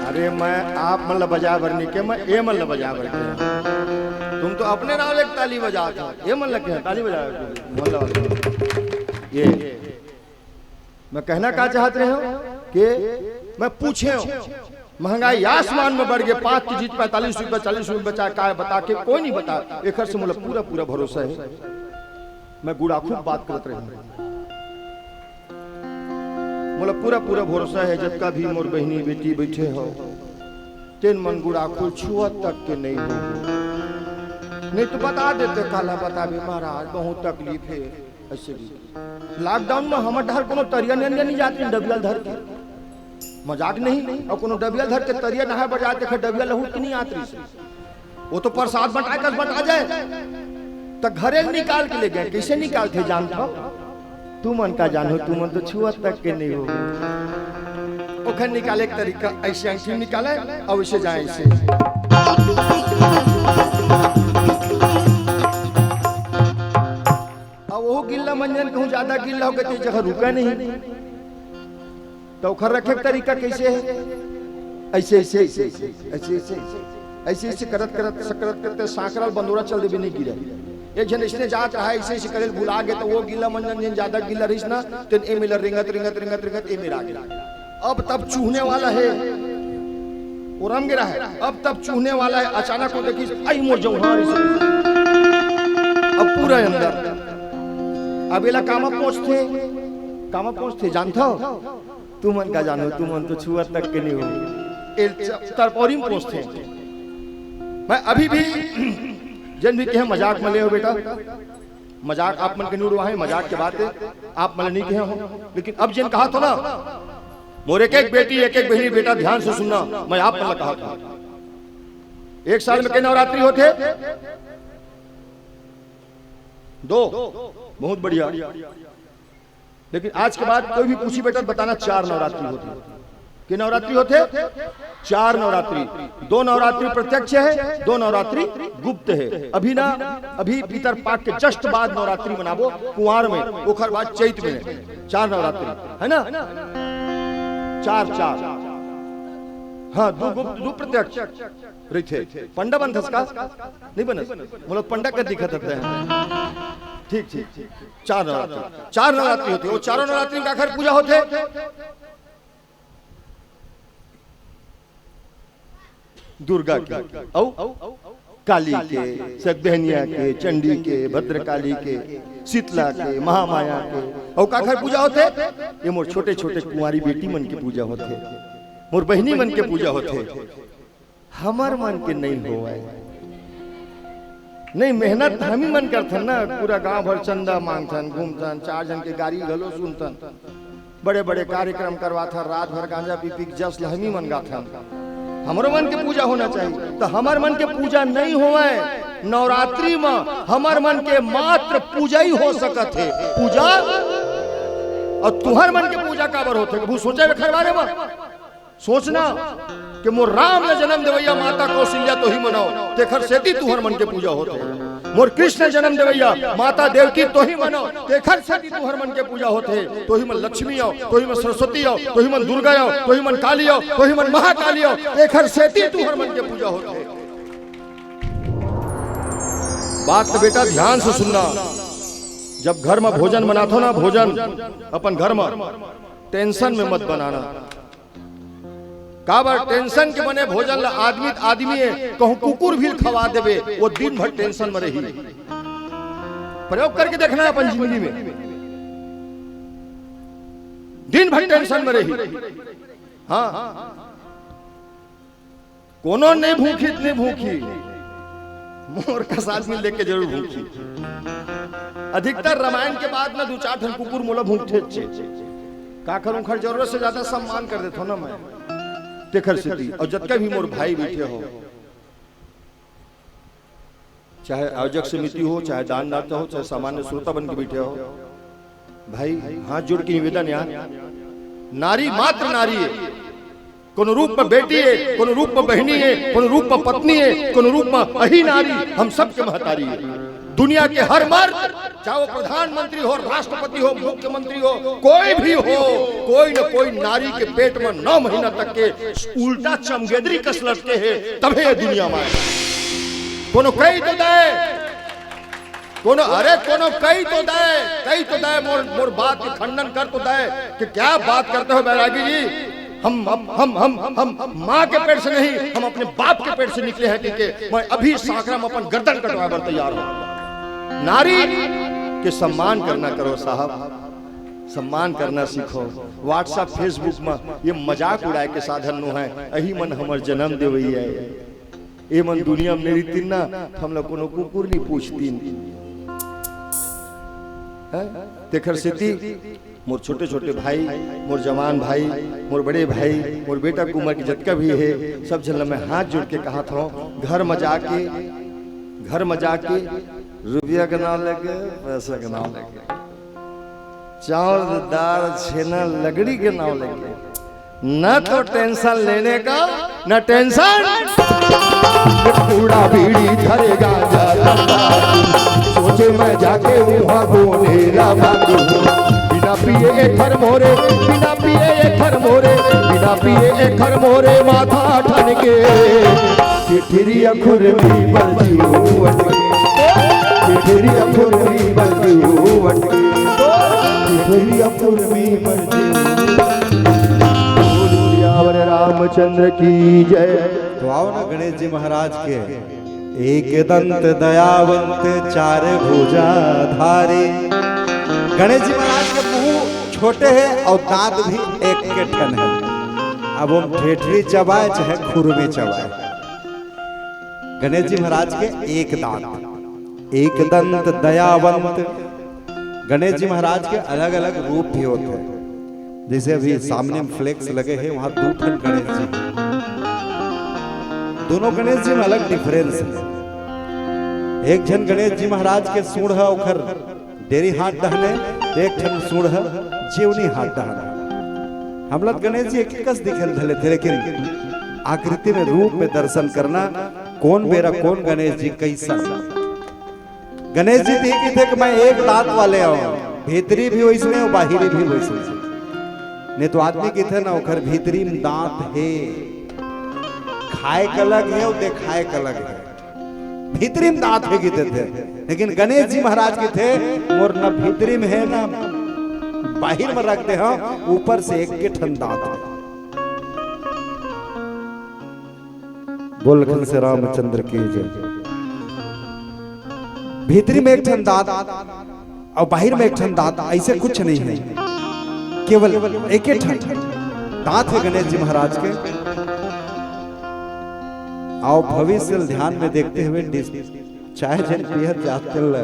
अरे, मैं आप मन ला बजा बर नहीं के, मैं ए मन ला बजा बर के। तुम तो अपने नाम एक ताली बजा था, ए मन ला के ताली बजा बर के, मोहल्ला वाले। ये मैं कहना का चाहत रहे हंव कि मैं पूछे हंव, महंगाई आसमान में बढ़ गए, पाँच की चीज पैंतालीस रुपये, चालीस रुपये बचा, का है बता के कोई नहीं बता। एकर से मोला पूरा पूरा भरोसा है, मैं गुड़ाखू बात करत रहे हंव। मोला पूरा पूरा भरोसा है, जतका भी मोर बहिनी बेटी बैठे हो, तेन मन गुड़ाखू छुआ तक के नहीं हो, नहीं तो बता देते, काला बताबे महाराज, बहुत तकलीफ है। ऐसे भी लॉकडाउन में हमर डहर कोनो तरिया नंदिया नहीं जात रहिस डबिया ल धर के, मजाक नहीं। और कोनो डबिया ल धर के तरिया नहाए बर जाए, तेखर डबिया लहुट के नहीं आत रहिस। वो तो प्रसाद बंटाए कस बंटा जाए, त घरे ल निकाल के ले गए। कैसे निकालथे जानत हो? तुमन का जानहू, तुमन तो छुआ तक के नहीं हो। ओखर निकाले के तरीका ऐसे अंगठी निकाले और ऐसे जाए ऐसे। अब वो गिल्ला मंजन कहूँ ज्यादा गिल्ला हो गए तो जगह रुका नहीं, तो ओखर रखे के तरीका कैसे है? ऐसे, ऐसे, ऐसे, ऐसे, ऐसे, ऐसे, ऐसे, ऐसे करत, करत, करत, करत, सांकरा ल बंदोरा चल देबे, नहीं गिरे। एक झन इसने जात रहा, ऐसे, ऐसे करे ल भुला गे, तो वो गिल्ला मंजन जेन ज्यादा गिल्ला रहिस ना, तेन ए मेला रेंगत, रेंगत, रेंगत, रेंगत ए मेरा गे। अब तब चूहने वाला है, वो रम गिरा है, अब तब चूहने वाला है। अचानक वो देखिस, आई मोर जौहार इसे। अब पूरा अंदर। अब एला कामा पहुंचथे, कामा पहुंचथे, जानथव? तुमन का जानो, तुमन तो छुआ तक के नहीं हो। ए च-, तरपौरी में पहुंचथे। मैं अभी भी, जन भी कहे मजाक में ले हो बेटा, मजाक आप मन के नहीं उड़वाए, मजाक के बात है, आप मन नहीं कहे हो, लेकिन अब जिन कहा तो ना, मोर एक एक बेटी, एक एक बहिनी बेटा, ध्यान से सुनना, मैं आप मन ला कहा था, एक साल में के नवरात्रि होथे? दो। बहुत बढ़िया। लेकिन आज के बाद कोई भी पूछी बेटा, बताना चार नवरात्रि होथे। के नवरात्रि होथे? चार नवरात्रि। दो नवरात्रि प्रत्यक्ष है, दो नवरात्रि गुप्त है। अभी ना, अभी पितर पाक के just बाद नवरात्रि मनाबो कुंवार में, ओखर बाद चैत में। चार नवरात्रि है ना, चार, चार। हाँ, दो गुप्त, दो प्रत्यक्ष रहिथे। पंडा बनथस का? नहीं बनस। मोला पंडा का दिखत है। ठीक, ठीक, ठीक। चार नवरात्रि, चार नवरात्रि होथे। वो चारों नवरात्रि में काखर पूजा होथे? दुर्गा के, अउ काली के, सगबहनिया के, चंडी के, भद्रकाली के, शीतला के, महामाया के, अउ काखर पूजा होथे? ये मोर छोटे छोटे कुंवारी बेटी मन के पूजा होथे, मोर बहिनी मन के पूजा होथे। हमर मन के नहीं होवय। नहीं, मेहनत हमी मन करथन ना, पूरा गांव भर चंदा मांगथन, घूमथन, चार झन के गारी घलो सुनथन, बड़े बड़े कार्यक्रम करवाथन, रात भर गांजा पी पी के जस ल हमी मन गाथन। हमरो मन के पूजा होना चाहिए, तो हमर मन के पूजा नहीं होवय। नवरात्रि में हमर मन के मात्र पूजा ही हो सकत हे, पूजा। और तुहर मन के पूजा काबर होथे, कभू सोचे एखर बारे में? सोचना कि मोर राम ल जन्म देवैया माता कौशल्या तोही मन हो, तेखर सेती तुहर मन के पूजा होथे। मोर कृष्ण जन्म देवैया माता देवकी तोही मन हो, तेखर सेती तुहर मन के पूजा होथे। तोही मन लक्ष्मी हो, तोही मन सरस्वती हो, तोही मन दुर्गा हो, तोही मन काली हो, तोही मन महाकाली हो, तेखर सेती तुहर मन के पूजा होथे। बात तो बेटा ध्यान से सुनना, जब घर में भोजन बनाथो ना, भोजन अपन घर में, टेंशन में मत बनाना। काबर टेंशन के बने भोजन ला आदमी त आदमी हे, कहूं कुकुर भी खवा देबे, वो दिन भर टेंशन में रही। प्रयोग करके देखना है अपन जिंदगी में, दिन भर टेंशन में रही। हाँ, कोनो नहीं भूखी, इतनी भूखी, मोर कस आदमी देख के जरूर भूखी। अधिकतर रामायण के बाद ना दू चार ठन कुकुर मोला भूखथे। ताखर उंखर जरूरत से ज्यादा सम्मान कर देथों ना मैं, तेखर सेती। अउ जतका भी मोर भाई बइठे हो, चाहे आयोजक समिति हो, चाहे दानदाता हो, चाहे सामान्य श्रोता बन के बइठे हो, भाई, हाथ जोड़ के निवेदन यार, नारी मात्र नारी हे। कोनो रूप में बेटी हे, कोनो रूप में बहिनी हे, कोनो रूप में पत्नी हे, कोनो रूप में अही नारी, हम सबके महतारी हे। दुनिया के हर मर्द, चाहे वो प्रधानमंत्री हो, राष्ट्रपति हो, मुख्यमंत्री हो, कोई भी हो, कोई न कोई नारी के पेट में नौ महीना तक के उल्टा चमगेदरी कस लटके हे, तभे ये दुनिया में आए। कोनो कही तो दे, कोनो, अरे कोनो कही तो दे, कही तो दे, मोर, मोर बात के खंडन कर तो दे कि क्या बात करते हो बैरागी जी। हम, हम, हम, हम, हम माँ के पेट से नहीं, हम अपने बाप के पेट से निकले हैं, क्योंकि मैं अभी सांकरा में अपन गर्दन कटवाए बर तैयार हूँ। नारी के सम्मान करना करो साहब, सम्मान करना सीखो। WhatsApp, Facebook में ये मजाक उड़ाए के साधन नो है, अही मन हमर जन्म देवैया हे। ए मन दुनिया में नइ रहितिन ना, त हमला कोनो कुकुर नइ पूछतिन। हैं? तेखर सेती मोर छोटे-छोटे भाई, मोर जवान भाई, मोर बड़े भाई, मोर बेटा के उमर के जतका भी हे, सब झन ल मैं हाथ जोड़ के कहत हंव, घर म जाके, घर म जाके रुपया के नाव लेके, पैसा के नाव लेके, चाउर, दार, छेना, लकड़ी के नाव लेके, न तो टेंशन लेने का, न टेंशन। कूड़ा बीड़ी धरे गांजा धंधा, सोचे मैं जाके वहाँ बोने ला मांगू। बिना पिए एखर मोरे, बिना पिए एखर मोरे, बिना पिए एखर मोरे माथा ठन के। चिठिरिया खुरमी बरजी हुवत के। चिठिरिया खुरमी बरजी हुवत के। चिठिरिया खुरमी बरजी हुवत के। बोल सियावर रामचंद्र की जय। तो आओ ना गणेश जी महाराज के, एक दंत दयावंत चार भुजा धारी। गणेश जी महाराज के मुंह छोटे हे अउ दांत भी एक के ठन हे। अब वो ठेठरी चबाए चाहे खुरमी चबाए, गणेश जी महाराज के एक दांत, एक दंत दयावंत। गणेश जी महाराज के अलग-अलग रूप भी होथे। जइसे अभी सामने में flex लगे हे, वहां दू ठन गणेश जी हे। दूनों गणेश जी में अलग difference हे। एक झन गणेश जी महाराज के सूंड़ ह ओखर डेरी हाथ डहने, एक ठन सूंड़ ह जेवनी हाथ डहने। हमला त गणेश जी एके कस दिखे ल धर लेथे, लेकिन आकृति में, रूप में दर्शन करना, कोन बेरा कोन गणेश जी कइसन। गणेश जी त ये कहिथे कि मैं एक दांत वाले हंव, भीतरी भी वइसने अउ बाहिरी भी वइसने। नहीं तो आदमी कहिथे ना, ओखर भीतरी में दांत हे, खाए के अलग हे अउ देखाए के अलग हे। भीतरी में दांत हे कहिथे, लेकिन गणेश जी महाराज कहिथे, मोर न भीतरी में हे, न बाहिर में रख दे हंव, ऊपर से एक के ठन दांत हे। बोल लखन से रामचंद्र की जय। भीतरी में एक ठन दांत अउ बाहिर में एक ठन दांत, अइसे कुछ नहीं हे, केवल एके ठन दांत हे गणेश जी महाराज के। अउ भविष्य ल ध्यान में देखते हुए डिस-, चाय जेन पियत जात तेल ल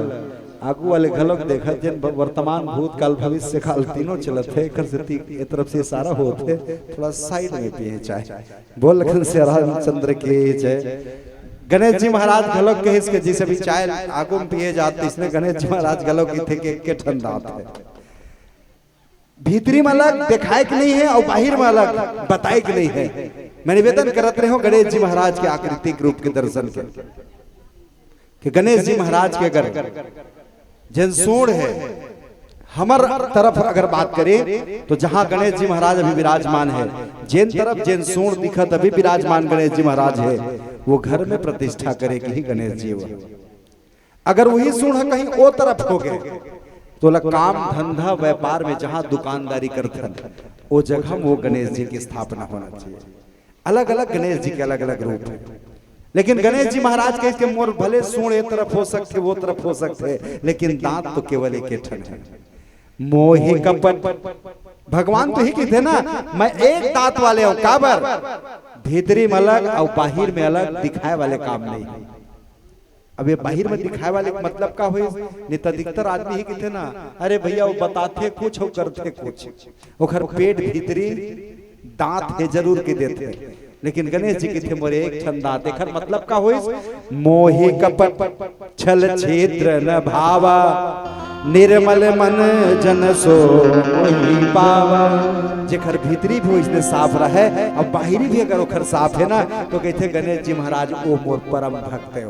आगू वाले घलोक देखत, जेन ब-, वर्तमान, भूतकाल, भविष्य काल तीनों चलत हे, एकर सेती ए तरफ से इशारा होत हे, थोड़ा side में पिए चाय। बोल लखन से रामचंद्र की जय। गणेश जी महाराज घलोक कहिस के जइसे भी चाय आगू में पिए जात, इसने गणेश जी महाराज घलोक कहिथे के एके ठन दांत हे। भीतरी में अलग देखाए के नहीं हे अउ बाहिर में अलग बताए के नहीं हे। मैं निवेदन करत रहे हंव गणेश जी महाराज के आकृतिक रूप के दर्शन के, कि गणेश जी महाराज के अगर जेन सूंड़ हे, हमर तरफ अगर बात करें तो जहां गणेश जी महाराज अभी विराजमान हे, जेन तरफ जेन सूंड़ दिखत अभी विराजमान गणेश जी महाराज हे, वो घर में प्रतिष्ठा करे के ही गणेश जी हे। अगर वही सूंड़ कहीं ओ तरफ हो गे, तो ओला काम धंधा व्यापार में जहां दुकानदारी करथन, ओ जगह में वो गणेश जी की स्थापना होना चाहिए। अलग-अलग गणेश जी के अलग-अलग रूप हे, लेकिन गणेश जी महाराज कहिथे के मोर भले सूंड़ ए तरफ हो सकथे, वो तरफ हो सकथे, लेकिन दांत तो केवल एके ठन हे। मोहि कपट, भगवान तो ही कहिथे ना, मैं एक दांत वाले हंव। काबर? भीतरी में अलग अउ बाहिर में अलग दिखाए वाले काम नहीं हे। अब ये बाहिर में दिखाए वाले के मतलब का होइस? नहीं तो अधिकतर आदमी ही कहिथे ना, "अरे भैया, वो बताथे कुछ, वो करथे कुछ।" ओखर पेट भीतरी दांत हे जरूर के देथे, लेकिन गणेश जी कहिथे, "मोरे एक ठन दांत।" एखर मतलब का होइस? "मोहि कपट छल छिद्र न भावा, निर्मल मन जन सो मोहि पावा।" जेखर भीतरी भी वइसने साफ रहे, अब बाहिरी भी अगर ओखर साफ हे ना, तो कहिथे, "गणेश जी महाराज, वो मोर परम भक्त हे।"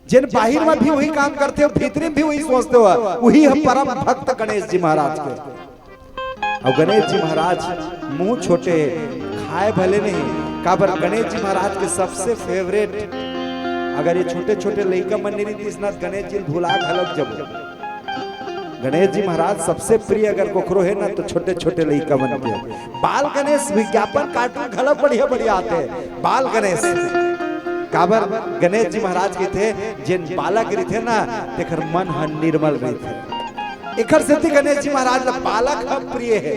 जेन बाहिर में भी वही काम करथे, भीतरी में भी वही सोचथे, वही ह परम भक्त गणेश जी महाराज के। अउ गणेश जी महाराज मुंह छोटे, खाए भले नहीं, काबर गणेश जी महाराज के सबसे फेवरेट। अगर ये छोटे-छोटे लइका मन नहीं रहितिस ना, गणेश जी भुला घलक जबो। गणेश जी महाराज सबसे प्रिय अगर कोखरो हे ना, तो छोटे-छोटे लइका मन के। बाल गणेश विज्ञापन कार्टून घलो बढ़िया-बढ़िया आथे। बाल गणेश, काबर गणेश जी महाराज कहिथे, जेन बालक रहिथे ना, तेखर मन ह निर्मल रहिथे। एखर सेती गणेश जी महाराज ला बालक ह प्रिय हे।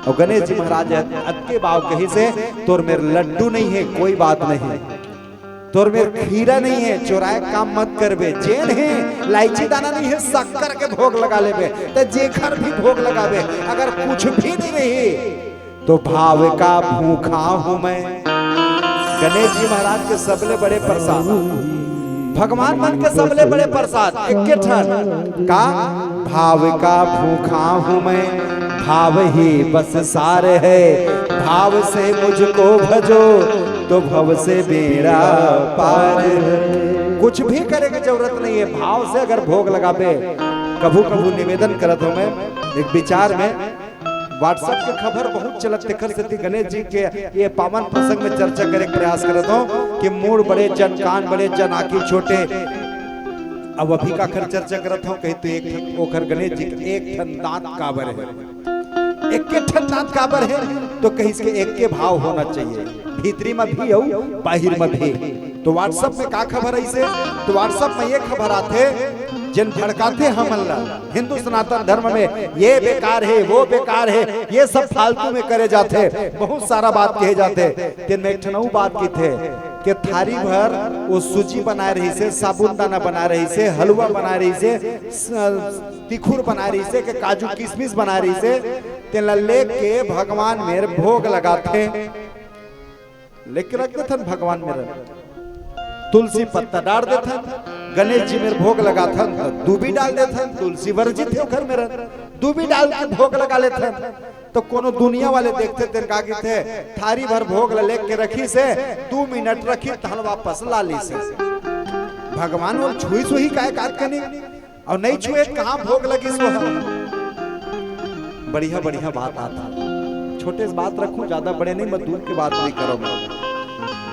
अउ गणेश जी महाराज अतके बाव कहिसे, "तोर मेर लड्डू नहीं हे, कोई बात नहीं, तोर मेर खीरा नहीं हे, चोराए काम मत करबे, जेन हे लाइची दाना नहीं हे, शक्कर के भोग लगा लेबे, त जेखर भी भोग लगाबे, अगर कुछ भी नहीं रही, तो भाव का भूखा हूं मैं।" गणेश जी महाराज के सबले बड़े प्रसाद, भगवान मन के सबले बड़े प्रसाद एके ठन का, "भाव का भूखा हूं मैं, भाव ही बस सार है, भाव से मुझको भजो, तो भव से बेड़ा पार है।" कुछ भी करे के जरूरत नहीं हे, भाव से अगर भोग लगाबे। कभू कभू निवेदन करत हूं मैं, एक विचार में, WhatsApp के खबर बहुत चलत, तेखर सेती गणेश जी के ये पावन प्रसंग में चर्चा करे के प्रयास करत हूं कि मूड़ बड़े जन, कान बड़े जन, आंखी छोटे। अब अभी काखर चर्चा करत हूं, कही तो एक ठन ओखर गणेश जी के एक ठन दांत काबर हे, एके ठन दांत काबर हे, तो कहिस के एके भाव होना चाहिए, भीतरी में भी अउ बाहिर में भी। तो WhatsApp में का खबर अइसे? तो WhatsApp में ये खबर आथे, जेन भड़काथे हमन ला, हिंदू सनातन धर्म में ये बेकार हे, वो बेकार हे, ये सब फालतू में करे जाथे, बहुत सारा बात कहे जाथे। तेन में एक ठन अउ बात कहिथे के थारी भर वो सूजी बनाए रहिसे, साबूनदाना बनाए रहिसे, हलवा बनाए रहिसे, स-, तिखुर बनाए रहिसे, के काजू किशमिश बनाए रहिसे, तेन ला लेके भगवान मेर भोग लगाथे। लेके रख देथन भगवान मेर, तुलसी पत्ता डार देथन, गणेश जी मेर भोग लगाथन त दूबी डाल देथन, तुलसी वर्जित हे ओखर मेर, दूबी डाल के भोग लगा लेथन। तो कोनो दुनिया वाले देखथे तेन का कहिथे, थारी भर भोग ल लेके रखिसे, दू मिनट रखिस तहन वापस ला लिसे। भगवान वो छुई सुही काय काट कनी, अउ नहीं छुए कहाँ भोग लगिस वो। बढ़िया बढ़िया बात आता, छोटे से बात रखूं, ज्यादा बड़े नहीं, मैं दूर के बात नहीं करो। मैं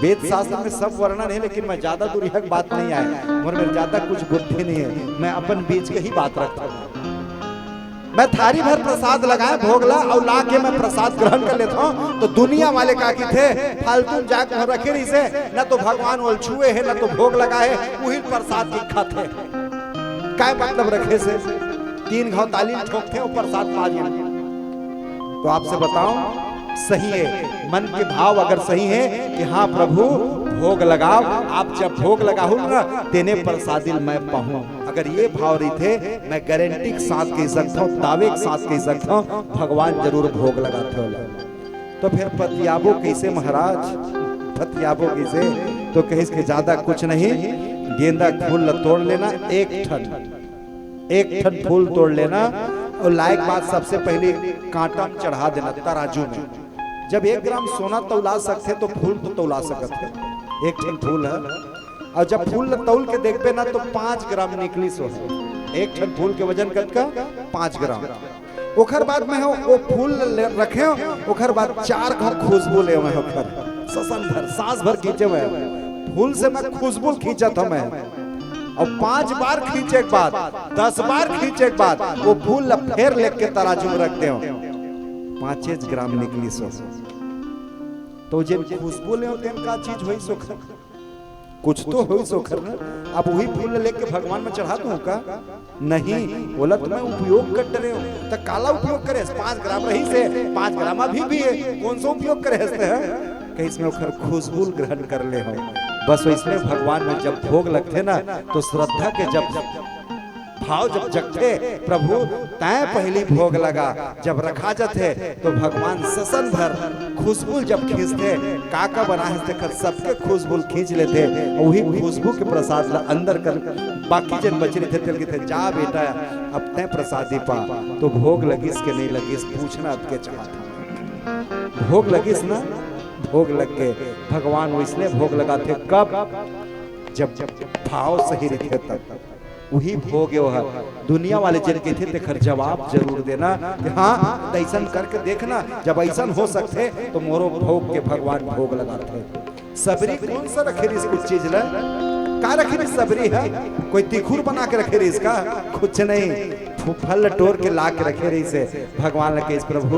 वेद शास्त्र में सब वर्णन हे, लेकिन मैं ज्यादा दूर यह बात नहीं आए, मोर मेर ज्यादा कुछ बुद्धि नहीं हे, मैं अपन बीच के ही बात रखता हूँ। मैं थारी भर प्रसाद लगाए भोग ला, अउ ला के मैं प्रसाद ग्रहण कर लेता हूँ, तो दुनिया वाले का कहिथे, "फालतू में जाके वहाँ रखे रहिसे, न तो भगवान ओल छुए हे, न तो भोग लगाए, उही प्रसाद की खाथे।" काय मतलब रखे से? तीन घाव ताली ठोकथे, वो प्रसाद पा जाए। तो आपसे बताओ, सही हे, मन के भाव अगर सही हे कि हाँ प्रभु, भोग लगाव, आप जब भोग लगाहू ना, तेने प्रसादिल मैं पाहूं, अगर ये भाव रहिथे, मैं गारंटी के साथ कह सकता हूँ, दावे के साथ कह सकता हूँ, भगवान जरूर भोग लगाथे ओला। तो फिर पतियाबो कैसे महाराज? पतियाबो कैसे? तो कहिस के ज्यादा कुछ नहीं, गेंदा के फूल ल तोड़ लेना, एक ठन, एक ठन फूल तोड़ लेना, अउ लाए के बाद सबसे पहले कांटा में चढ़ा देना तराजू में। जब एक ग्राम सोना तौला सकथे तो फूल तो तौला सकत हे, एक ठन फूल हे। अउ जब फूल ल तौल के देखबे ना तो पाँच ग्राम निकलिस हे। एक ठन फूल के वजन कतका? पाँच ग्राम। ओखर बाद मैं वो फूल ल रखे, ओखर बाद चार घाव खुशबू ले मैं ओखर ससन भर, सांस भर खींचे मैं। फूल से मैं खुशबू खींचत हूँ मैं। अउ पाँच बार खींचे के बाद, दस बार खींचे के बाद वो फूल ल फेर लेके तराजू में रख देव, पाँचे ग्राम निकलिस हे। तो जेन खुशबू ले तेन का चीज होइस ओखर, कुछ तो होइस ओखर ना। अब वही फूल ल लेके भगवान में चढ़ा दूं का? नहीं, ओला तो मैं उपयोग कर डरे हूँ। त काला उपयोग करे हस? पाँच ग्राम रहिस हे, पाँच ग्राम अभी भी हे, कौन सा उपयोग करे हस ते? कहिस मैं ओखर खुशबू ल ग्रहण कर ले हूँ। बस वैसने भगवान में जब भोग लगथे ना, तो श्रद्धा के जब भाव जब जगथे, "प्रभु, तैं पहली भोग लगा।" जब रखा जाथे, तो भगवान ससन भर खुशबू जब खींचथे, का का बना हे तेखर सबके खुशबू खींच लेथे। अउ वही खुशबू के प्रसाद ला अंदर कर, बाकी जन बचे रहिथे, तेल कहिथे, "जा बेटा, अब तैं प्रसादी पा।" तो भोग लगिस के नहीं लगिस, पूछना अतके चाहत हँव। भोग लगिस ना, भोग लग गे। भगवान वैसने भोग लगाथे, कब? जब भाव सही रहिथे तब। वही भोग हे ओह। दुनिया वाले जन कहिथे, तेखर जवाब जरूर देना कि हाँ, त अइसन करके देखना, जब अइसन हो सकथे, तो मोरो भोग के भगवान भोग लगाथे। सबरी कोन सा रखे रहिस कुछ चीज ल? का रखे रहिस सबरी ह? कोई तिखुर बना के रखे रहिस का? कुछ नहीं, फु-, फल टोर के ला के रखे रहिस हे। भगवान ल कहिस, "प्रभु,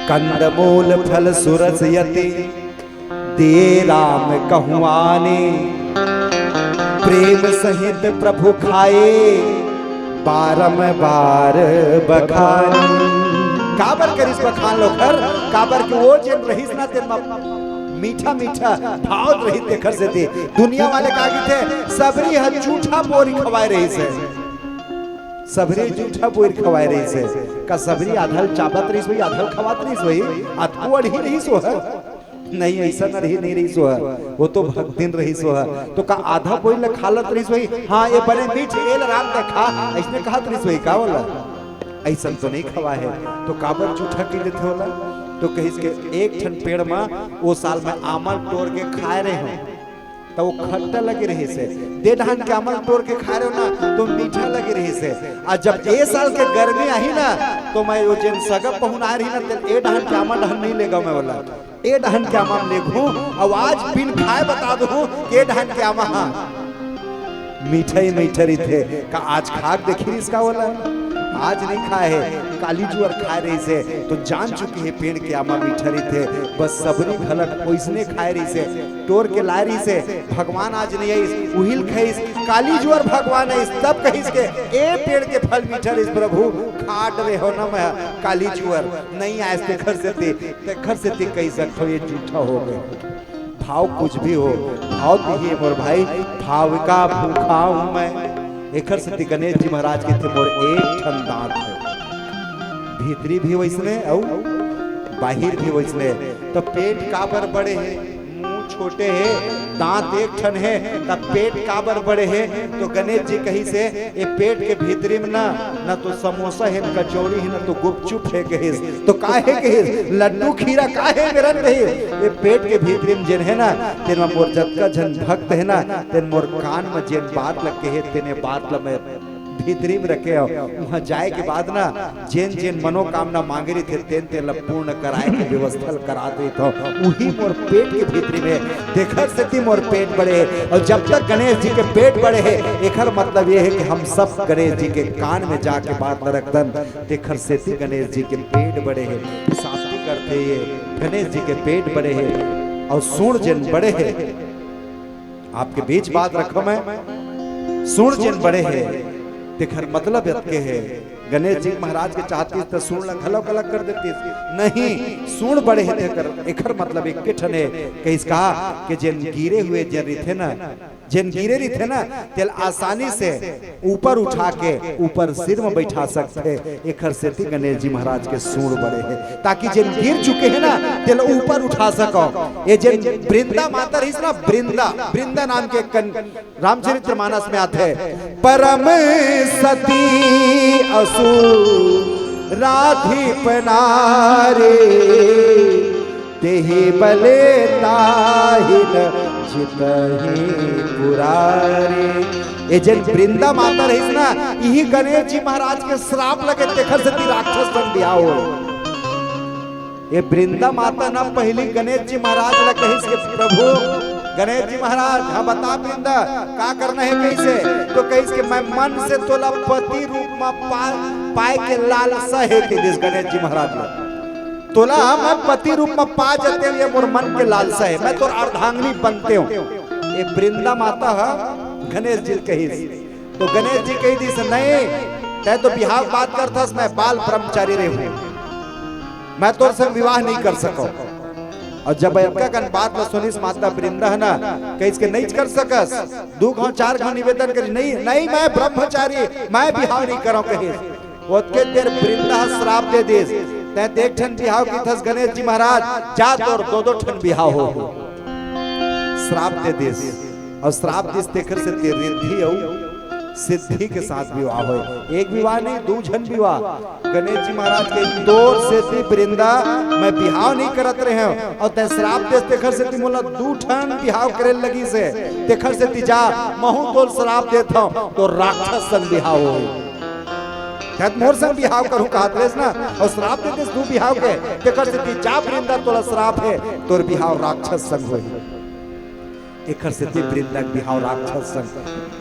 कंदमूल फल सुरस यति, दिए राम कहु आनि, प्रेम सहित प्रभु खाए, बारंबार बखानी।" काबर करिस बखान ओखर? काबर कि ओ जेन रहिस ना, तेन म मीठा मीठा भाव रहिस, तेखर सेती। दुनिया वाले का कहिथे, सबरी ह जूठा बोरी खवाए रहिस हे, सबरी जूठा बोरी खवाए रहिस हे। का सबरी आधा ल चाबत रहिस होही, आधा ल खवात रहिस होही? अतको अड़ही रहिस ओह? नहीं, अइसन अड़ही नहीं रहिस ओह। ओ तो भक्तिन रहिस ओह। तो का आधा बोरी ल खा लेत रहिस होही? हाँ, ए बने मीठ, ए ल आराम से खा, अइसने कहत रहिस होही का ओला? अइसन तो नहीं खवाए हे। तो काबर जूठा कहि देथे ओला? तो कहिस के एक ठन पेड़ म ओ साल मैं आमा ल टोर के खाए रहेंव, त ओ खट्टा लगे रहिस हे। दे डहन के आमा ल टोर के खाए रहेंव ना, तो मीठा लगे रहिस हे। अउ जब ए साल के गर्मी आही ना, तो मैं ओ जेन सगा पहुना आए रही ना, तेन ए डहन के आमा डहन नहीं लेगंव मैं ओला, ए डहन के आमा म लेगहूं। अउ आज बिन खाए बता दूं के ए डहन के आमा ह मीठा ही मीठा रहिथे। का आज खा के देखिस का ओला? आज नहीं खाए हे, काली जुवर खाए रहिस हे, तो जान चुके हे पेड़ के आमा मीठा रहिथे। बस सबरी घलक ओइसने खाए रहिस हे, टोर के लाए रहिस हे, भगवान आज नहीं आइस, उही ल खाइस। काली जुवर भगवान आइस, तब कहिस के, "ए पेड़ के फल मीठा रहिस प्रभु, खा डरे हों ना मैं काली जुवर, नहीं आइस तेखर सेती, तेखर सेती कहि सकथंव ये जूठा हो गे।" भाव कुछ भी हो, भाव तिही मोर भाई, भाव का भूखा हूं मैं। एखर सेती गणेश जी महाराज कहिथे, "मोर एक ठन दांत हे, भीतरी भी वइसने अउ बाहिर भी वइसने।" त पेट काबर बड़े हे, मुंह छोटे हे, दांत एक ठन हे, त पेट काबर बड़े हे? तो गणेश जी कहिस हे, "ए पेट के भीतरी म ना, ना तो समोसा हे, न कचौड़ी हे, ना तो गुपचुप हे," कहिस। तो का हे कहिस? "लड्डू खीरा का हे मेरन," कहिस। "ए पेट के भीतरी म जेन हे ना, तेन म मोर जतका झन भक्त हे ना, तेन मोर कान म जेन बात ल कहे, तेने बात ल मैं भीतरी म रखे हंव। उहां जाए के बाद ना, जेन जेन मनोकामना मांगे रहिथे, तेन तेन ल पूर्ण कराए के व्यवस्था ल करात रहिथंव। उही मोर पेट के भीतरी म हे, तेखर सेती मोर पेट बड़े हे।" अउ जब तक गणेश जी के पेट बड़े हे, एखर मतलब ये हे कि हम सब गणेश जी के कान म जाके बात ल रखथन, तेखर सेती गणेश जी के पेट बड़े हे। शांति करथे ये, गणेश जी के पेट बड़े हे अउ सूंड़ जेन बड़े हे, आपके बीच बात रखंव मैं, सूंड़ जेन बड़े हे, तेखर मतलब अतके हे, गणेश जी महाराज के चाहतिस त सूंड़ ल घलो अलग कर देतिस, नहीं, सूंड़ बड़े हे तेखर, एखर मतलब एके ठन हे, कहिस का कि जेन गिरे हुए जेन रहिथे ना, जेन गिरे रहिथे ना, तेला आसानी से ऊपर उठा के ऊपर सिर म बइठा सकथे। एखर सेती गणेश जी महाराज के सूंड़ बड़े हे, ताकि जेन गिर चुके हे ना, तेला ऊपर उठा सकव। ए जेन वृंदा माता रहिस ना, वृंदा, वृंदा नाम के कन-, रामचरित मानस म आथे, "परम सती असु राधिप नारी, तेहि बले ताहि न जितहि पुरारी।" ए जेन वृंदा माता रहिस ना, इही गणेश जी महाराज के श्राप लगे, तेखर सेती राक्षस मन बिहाव होय। ए वृंदा माता न पहिली गणेश जी महाराज ल कहिस के, "प्रभु गणेश जी महाराज, हाँ बता वृंदा, का करना हे कहिसे?" तो कहिस के, "मैं मन से तोला पति रूप म पा-, पाए के लालसा हे," कहि दिस गणेश जी महाराज ल। "तोला मैं पति रूप म पा जतेंव, ये मोर मन के लालसा हे, मैं तोर अर्धांगिनी बनतेंव।" ए वृंदा माता ह गणेश जी ल कहिस। तो गणेश जी कहि दिस, "नहीं, तैं तो बिहाव बात करथस, मैं बाल ब्रह्मचारी रहूं, मैं तोर संग विवाह नहीं कर सकंव।" अउ जब अतका कन बात ल सुनिस माता वृंदा ह ना, कहिस के नइ कर सकस, दू घांव चार घांव निवेदन करिस, "नहीं, नहीं, मैं ब्रह्मचारी, मैं बिहाव नइ करंव," कहिस। ओतके देर वृंदा ह श्राप दे दिस, "तैं त एक ठन बिहाव किथस गणेश जी महाराज, जा तोर दो दो ठन बिहाव हो।" श्राप दे दिस, अउ श्राप दिस तेखर सेती रिद्धि अउ सिद्धि के साथ विवाह होय। एक विवाह नहीं, दू झन विवाह। गणेश जी महाराज के, "तोर सेती वृंदा मैं बिहाव नइ करत रहेंव, अउ तैं श्राप देस तेखर सेती मोला दू ठन बिहाव करे लगिस हे, तेखर सेती जा, महूं तोर श्राप देत हंव, तोर राक्षस संग बिहाव होही।" तैं त मोर संग बिहाव करहूं कहत रहेस ना, अउ श्राप दे देस दू बिहाव के, तेखर सेती जा वृंदा, तोला श्राप हे, तोर बिहाव राक्षस संग होही। एखर सेती वृंदा के बिहाव राक्षस संग।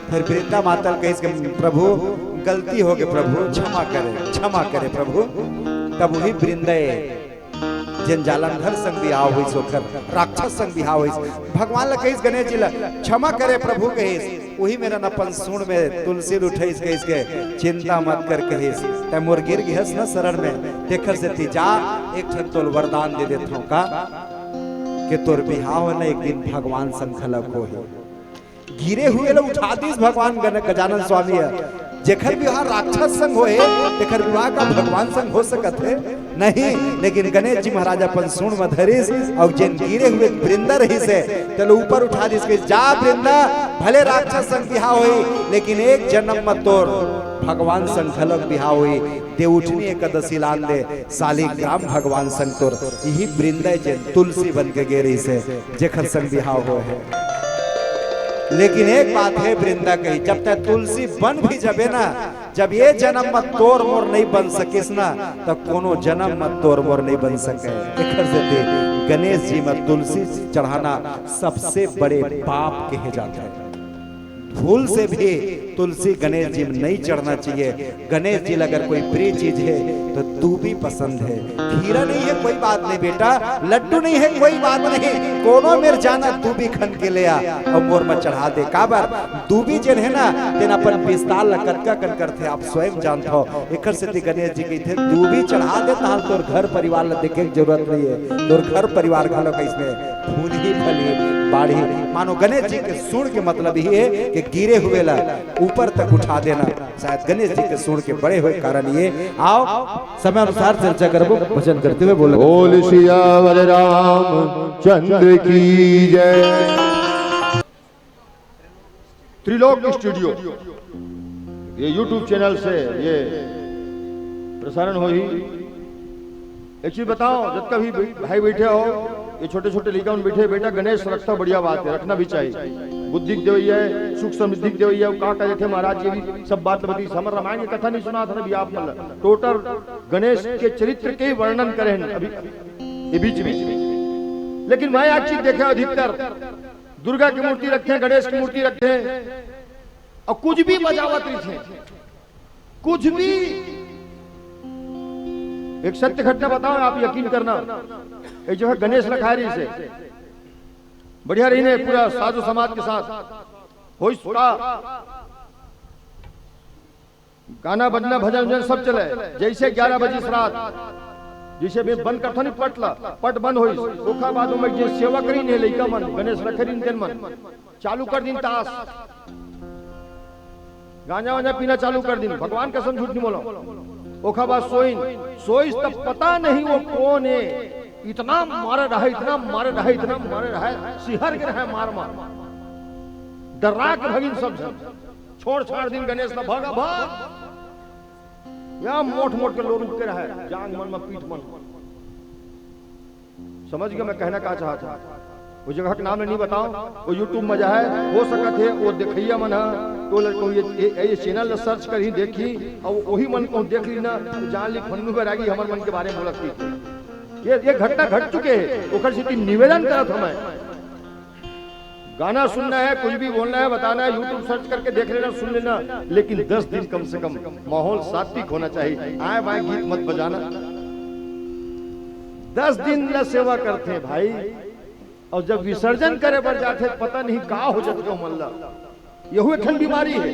फिर वृंदा माता ल कहिस के, "प्रभु, गलती होगे प्रभु, क्षमा करे, क्षमा करे प्रभु।" तब उही वृंदा ए जेन जालंधर संग बिहाव होइस, ओखर राक्षस संग बिहाव होइस। भगवान ल कहिस, गणेश जी ल, "क्षमा करे प्रभु," कहिस। उही मेर न अपन सूंड़ में तुलसी ल उठाइस, कहिस के, "चिंता मत कर," कहिस, "तैं मोर गिर गिहस न शरण में, तेखर सेती जा, एक ठन तोल वरदान दे देथंव का, के तोर बिहाव न एक दिन भगवान संग घलक होही।" गिरे हुए ल उठा दिस भगवान गन-, गजानन स्वामी ह। जेखर बिहाव राक्षस संग होए, तेखर बिहाव का भगवान संग हो सकत हे? नहीं। लेकिन गणेश जी महाराज अपन सूंड़ म धरिस, अउ जेन गिरे हुए वृंदा रहिस हे, तेला ऊपर उठा दिस के, "जा वृंदा, भले राक्षस संग बिहाव होही, लेकिन एक जनम म तोर भगवान संग घलोक बिहाव होही।" देवउठनी एकादशी लान दे, सालिग्राम भगवान संग तोर, इही वृंदा ए जेन तुलसी बन के गे रहिस हे, जेखर संग बिहाव होए हे। लेकिन एक बात हे वृंदा कही, जब तैं तुलसी बन भी जबे ना, जब ए जनम म तोर मोर नइ बन सकिस ना, त कोनो जनम म तोर मोर नइ बन सके। एखर सेती गणेश जी म तुलसी चढ़ाना सबसे बड़े पाप कहे जाथे। भूल से भी तुलसी गणेश जी में नहीं चढ़ना चाहिए। गणेश जी ला अगर कोई प्रिय चीज है तो दूबी पसंद है। खीरा नहीं है, कोई बात नहीं बेटा, लड्डू नहीं है, कोई बात नहीं, कोनो मेर जाना दूबी खन के ले आ अउ मोर में चढ़ा दे। काबर? दूबी जेन है ना, तेन अपन विस्तार ला कतका कन करथे, आप स्वयं जानत हो। एकर सेती गणेश जी कहिथे, "दूबी चढ़ा दे, तहां तोर घर परिवार ला देखे के जरूरत नहीं है, तोर घर परिवार घलो कइसने फूलही फलही बाढ़ही।" मानो गणेश जी के सुन के मतलब ही है कि गिरे हुए ला ऊपर तक उठा देना। शायद गणेश जी के सुन के बड़े हुए कारण ये। आओ, समय अनुसार चर्चा करबो, भजन करते हुए बोलो। बोल सियावर रामचंद्र की जय। त्रिलोक स्टूडियो, ये YouTube चैनल से ये प्रसारण होही। एक चीज बताओ, जतका भी भाई बैठे हो, ये छोटे छोटे लइका मन बैठे, बेटा गणेश रखता, बढ़िया बात है, रखना भी चाहिए। बुद्धि के देवैया है, सुख समृद्धि के देवैया है, का कहते थे महाराज जी भी सब बात बताइस। हमर रामायण के कथा नहीं सुनात हन अभी आप मन ला। टोटल गणेश के चरित्र के वर्णन करे हन अभी ये बीच में। लेकिन मैं एक चीज देखे, अधिकतर दुर्गा की मूर्ति रखथे, गणेश की मूर्ति रखथे, अउ कुछ भी बजावत रहिथे, कुछ भी। एक सत्य घटना बताओ, आप यकीन करना, एक जगह गणेश रखाय रहिसे, बढ़िया रहिने पूरा साजो समाज के साथ, होइस का गाना बजना, भजन उजन सब चले। जैसे ग्यारह बजे रात, जैसे मैं बंद करथों नहीं पट ला, पट बंद होइस। ओखर बाद ओमे जे सेवा करिन हे लइका मन, गणेश रखे रहिन तेन मन, चालू कर दिन ताश, गांजा वांजा पीना चालू कर दिन। भगवान कसम, झूठ नहीं बोला। ओखर बाद सोइन, सोइस तब पता नहीं वो कौन है, इतना मारे रहे, इतना मारे रहे, इतना मारे रहे, सिहर के रहे मार मार, डरा के भगिन सब झन। छोड़ छाड़ दिन गणेश ला, भागा भाग। या मोट मोट के लोग रुक के रहे, जांग मन में, पीठ मन में। समझ गया मैं कहना का चाहत हूं? वो जगह के नाम नहीं बताओ, वो YouTube में जाए, हो सकत है वो देखैया मन है, तो लड़को ये, ये, ये चैनल ला सर्च करही, देखही, अउ वही मन को देख ली ना, तो जान ली फन्नू बैरागी हमर मन के बारे में बोलत थी। ये, ये घटना घट चुके है, ओकर सेती निवेदन करत हूं मैं। गाना सुनना है, कुछ भी बोलना है, बताना है, YouTube सर्च करके देख लेना, सुन लेना, लेकिन दस दिन कम से कम माहौल सात्विक होना चाहिए। आए बाएं गीत मत बजाना। दस दिन ला सेवा करथे भाई, अउ जब विसर्जन करे बर जाथे, पता नहीं का हो जाथे मन ला। यहू एक ठन बीमारी है।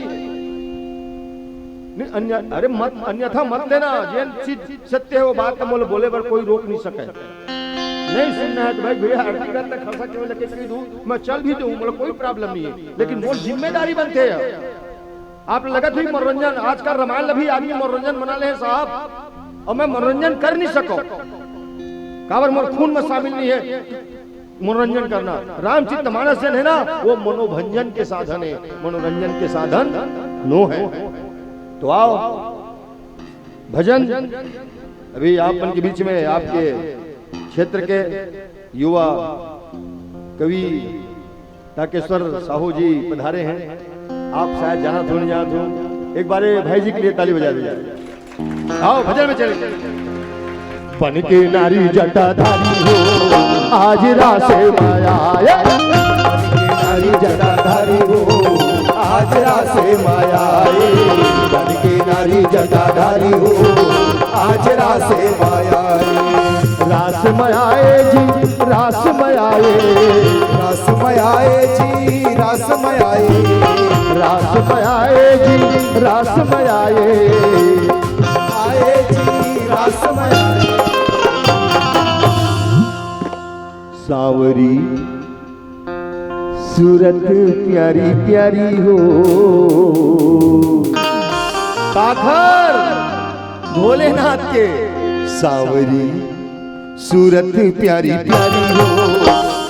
नहीं, अन्य-, अरे मत, अन्यथा मत लेना, जेन चीज सत्य है, वो बात ला मोला बोले बर कोई रोक नहीं सके। नहीं सुनना है तो भाई, भैया, आरती करता खर्चा क्यों लेके चली दूँ, मैं चल भी दूँ, मतलब कोई प्रॉब्लम नहीं है, लेकिन वो जिम्मेदारी बनते हैं। आप लगत हुई मनोरंजन, आजकल रामायण ल भी आदमी मनोरंजन बना ले साहब, और मैं मनोरंजन कर नहीं सको, काबर मोर खून में शामिल नहीं है मनोरंजन करना। रामचरित मानस जन है ना, वो मनोभंजन के साधन है, मनोरंजन के साधन नो है। तो आओ, भजन अभी आप मन के बीच में आपके क्षेत्र के युवा कवि ताकेश्वर साहू जी पधारे हैं। आप शायद जानत हो, नहीं जानत हो, एक बार भाई जी के लिए ताली बजा दीजिए। आओ, भजन में चले। बन के नारी जटाधारी हो, आज रास माया आए। बन के नारी जटाधारी हो, आज रास माया आए। बन के नारी जटाधारी हो, आज रास माया आए। रास माया आए जी, रास माया आए। रास माया आए जी, रास माया आए। रास माया आए जी, रास माया आए। आए जी, रास माया आए। सांवरी सूरत प्यारी प्यारी हो। पाखर भोलेनाथ के। सांवरी सूरत प्यारी प्यारी हो,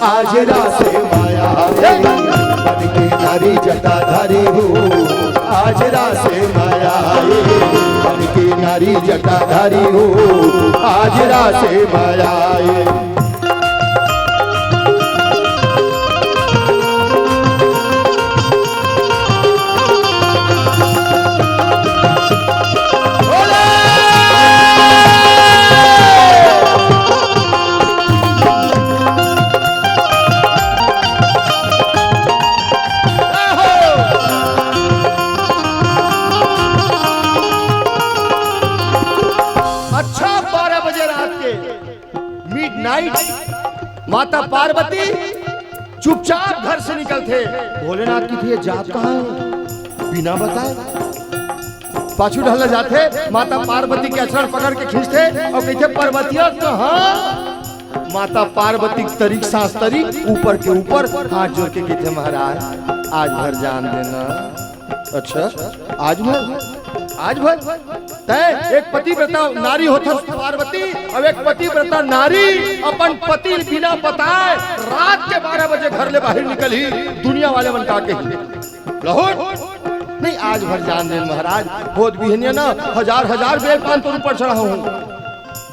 आज रास माया आए। बन के नारी जटाधारी हो, आज रास माया आए। बन के नारी जटाधारी हो, आज रास माया आए। अच्छा, बारह बजे रात के मिड नाइट, माता पार्वती चुपचाप घर से निकलथे। भोलेनाथ कहिथे, "ये जात कहाँ हे?" बिना बताए पाछू ढलना जाथे, माता पार्वती के अचरण पकड़ के खींचथे और कहिथे, "पर्वतिया कहाँ?" माता पार्वती के तरीक सांस तरीक ऊपर के ऊपर हाथ जोड़ के कहिथे, "महाराज, आज भर जान देना।" अच्छा, आज भर, आज भर। तय एक पतिव्रता नारी होथस पार्वती, अब एक पतिव्रता नारी अपन पति ल बिना बताए रात के बारह बजे घर ले बाहिर निकलही, दुनिया वाले मन का कही? लहुट। नहीं, आज भर जान देन महाराज, होत बिहनिया ना हजार हजार बेल पान तोर ऊपर चढ़ाहूं,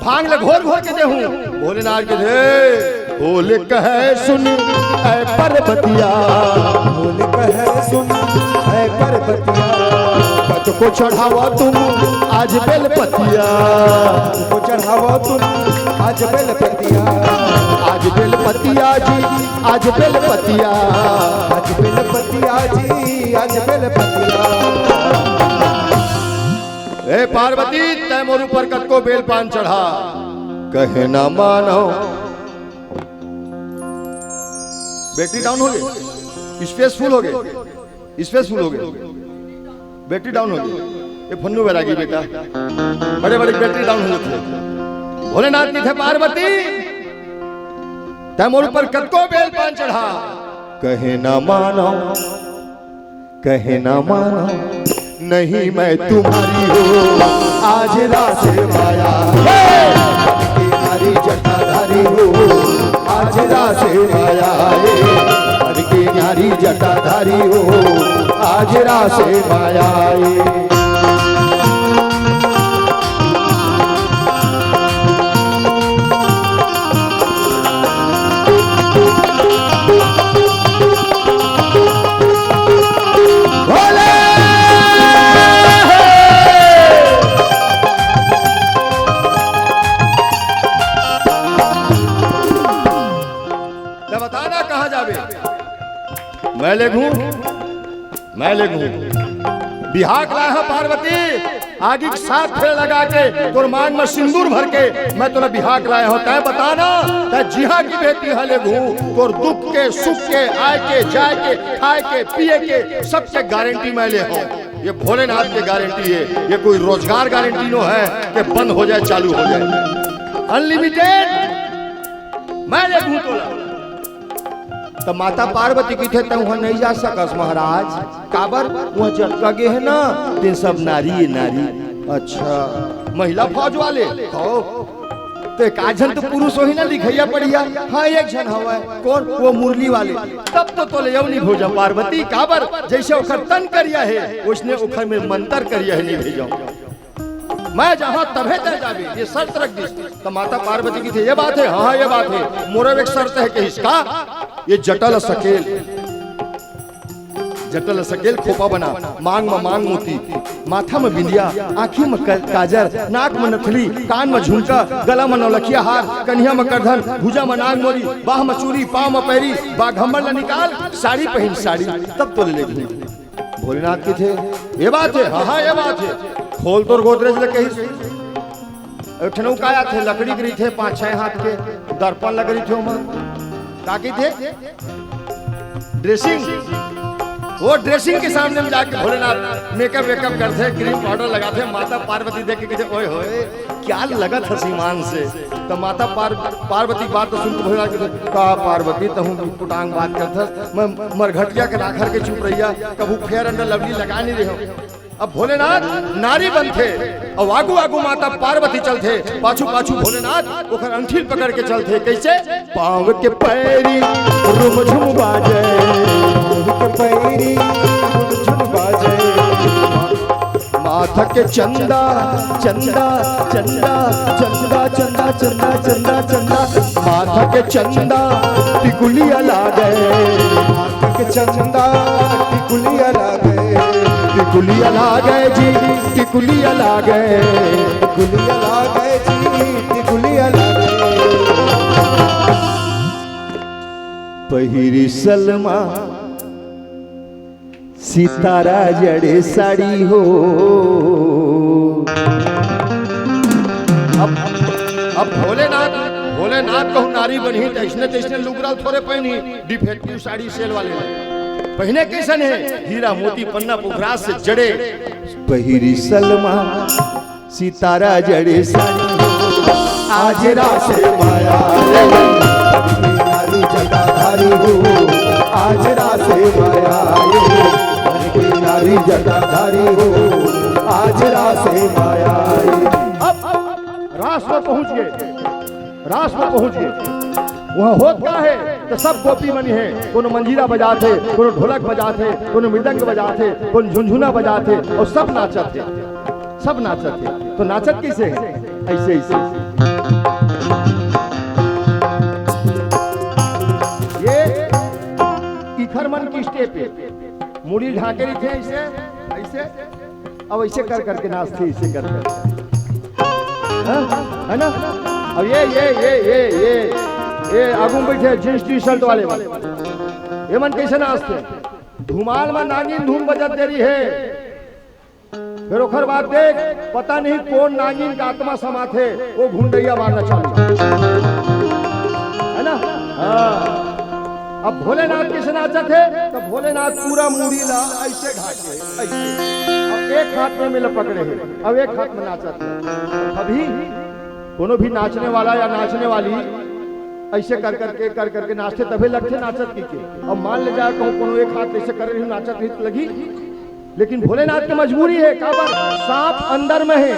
भांग ल घोर घोर के देहूं। भोलेनाथ कहिथे, "बोल कहे सुन ऐ पर्वतिया।" बोल कहे सुन ऐ पर्वतिया। "कत को चढ़ावा तुम आज बेलपतिया।" "कत को चढ़ावा तुम आज बेलपतिया।" "आज बेलपतिया जी, आज बेलपतिया।" "आज बेलपतिया जी, आज बेलपतिया।" ए पार्वती, तै मोर ऊपर कतको बेल पान चढ़ा, कहे ना मानो। बैटरी डाउन हो गे, स्पेस फुल हो गे, स्पेस फुल हो गे, बैटरी डाउन हो गे। ये फन्नू बैरागी बेटा, बड़े बड़े बैटरी डाउन हो जाथे। भोलेनाथ कहिथे, पार्वती, तै मोर ऊपर कतको बेल पान चढ़ा, कहे ना मानो। कहे ना मानो, नहीं मैं तुम्हारी हूँ, आज रास माया। हे! बन के नारी जटाधारी हूँ, आज रास माया। हे! बन के नारी जटाधारी हूँ, आज रास माया। भोले! ले बता ना कहाँ जाबे? मैं ले घूम, मैं ले घूम। बिहाक लाए हो पार्वती, आगी के साथ फेर लगा के, तोर मांग में सिंदूर भर के, मैं तोला बिहाक लाए हो। तै बता ना, तै जिहाँ की बेटी हले घू, तोर दुख के, सुख के, आए के, जाए के, खाए के, पिए के, सबके गारंटी मैं ले हो। ये भोलेनाथ के गारंटी है, ये कोई रोजगार गारंटी नो है कि बंद हो जाए, चालू हो जाए। अनलिमिटेड मैं ले दूं तोला। त माता पार्वती कहिथे, "तैं उहाँ नहीं जा सकस महाराज।" "काबर?" "उहाँ जतका गे हे ना, ते सब नारी ए नारी।" "अच्छा, महिला फौज वाले?" "हव।" "ते का झन तो पुरुष होही ना लिखइया पढ़िया?" "हाँ, एक झन हवय।" "कोन?" "वो मुरली वाले।" "तब तो तोले अउ नहीं भेजंव पार्वती, काबर? जइसे ओखर तन करिया हे, ओइसने ओखर में मंतर करिया हे, नहीं भेजंव।" "मैं जहाँ तभे तैं जाबे, ये शर्त रख दिस।" त माता पार्वती कहिथे, "ये बात हे?" "हाँ, हाँ, ये बात हे।" "मोरो एक शर्त हे।" कहिस, "का?" "ये जटा ल सकेल, जटा ल सकेल, खोपा बना, मांग म मांग मोती, माथा म बिंदिया, आँखी म क-, काजर, नाक म नथली, कान म झुमका, गला म नौलखिया हार, कनिहा म करधन, भुजा म नाग मोरी, बाह म चूरी, पाँव म पैरी, बाघम्मड़ ल निकाल, साड़ी पहिन साड़ी, तब तोले लेगहूँ।" भोलेनाथ कहिथे, "ये बात हे?" "हाँ, हाँ, ये बात हे।" "खोल तोर गोदरेज ल," कहिस। एक ठन अउ का आथे, लकड़ी के रहिथे, पाँच छह हाथ के, दर्पण लगे रहिथे ओमा। का कहिथे? ड्रेसिंग। वो ड्रेसिंग के सामने में जाके भोलेनाथ मेकअप वेकअप करथे, क्रीम पाउडर लगाथे, माता पार्वती देख के कहिथे, "ओए होए, क्या लगत हस ईमान से।" त माता पार-, पार्वती बात तो सुन के भोलेनाथ कहिथे, "का पार्वती, तहूँ कुटांग बात करथस, मैं मरघटिया के राखर के चुप रहिया, कभू फेयर एंड लवली लगा नहीं रहे हो।" अब भोलेनाथ नारी बनथे, अउ आगू आगू माता पार्वती चलथे, पाछू पाछू भोलेनाथ ओखर अंगठी ल पकड़ के चलथे। कइसे? "पाँव के पैरी रुम झुम बाजे, पाँव के पैरी रुम झुम बाजे, माथा के चंदा, चंदा, चंदा, चंदा, चंदा, चंदा, चंदा, चंदा, माथा के चंदा टिकुलिया लागे, माथा के चंदा टिकुलिया लागे, टिकुलिया लागे जी, टिकुलिया लागे, टिकुलिया लागे जी, टिकुलिया लागे।" पहिरी सलमा सितारा जड़े साड़ी हो। अब, अब भोलेनाथ, भोलेनाथ कहूँ नारी बनही त अइसने तइसने लुगरा ल थोरे पहिनही, डिफेक्टिव साड़ी सेल वाले ल पहिने। कइसन हे? हीरा मोती पन्ना पुखराज से जड़े। पहिरी सलमा सितारा जड़े साड़ी हो, आज रास माया रे, नारी जटाधारी हो, आज रास माया रे, नारी जटाधारी हो, आज रास माया रे। अब रास में पहुंच गए, रास में पहुंच गए। वहाँ होत का हे? त सब गोपी मनी हे, कोनो मंजीरा बजात हे, कोनो ढोलक बजात हे, कोनो मृदंग बजात हे, कोनो झुनझुना बजात हे, अउ सब नाचत हे, सब नाचत हे। त नाचत कइसे हे? अइसे, अइसे। ये इखर मन के स्टेप हे, मुड़ी ढाके रहिथे अइसे, अइसे। अब अइसे कर करके नाचथे, अइसे कर करके। हाँ? हे ना? अब ये, ये, ये, ये, ये, ये आगू में बइठे जींस टी शर्ट वाले मन, ये मन कइसे नाचथे? धुमाल में नागिन धुन बजत देरी हे। फेर ओखर बाद देख, पता नहीं कोन नागिन के आत्मा समाथे, वो घुंडइया मारना चालू। हे ना? हाँ। अब भोलेनाथ कइसे नाचत हे? त भोलेनाथ पूरा मुड़ी ला अइसे ढाके हे, अइसे। अब एक हाथ में मिला पकड़े हे, अब एक हाथ में नाचत हे। अभी कोनो भी नाचने वाला या नाचने वाली अइसे कर करके, कर करके नाचथे, तभे लगथे नाचत कहिके। अब मान ले जा, कहूँ कोनो एक हाथ अइसे करे रही, नाचत रही त लगही। लेकिन भोलेनाथ के मजबूरी हे, काबर? सांप अंदर में हे,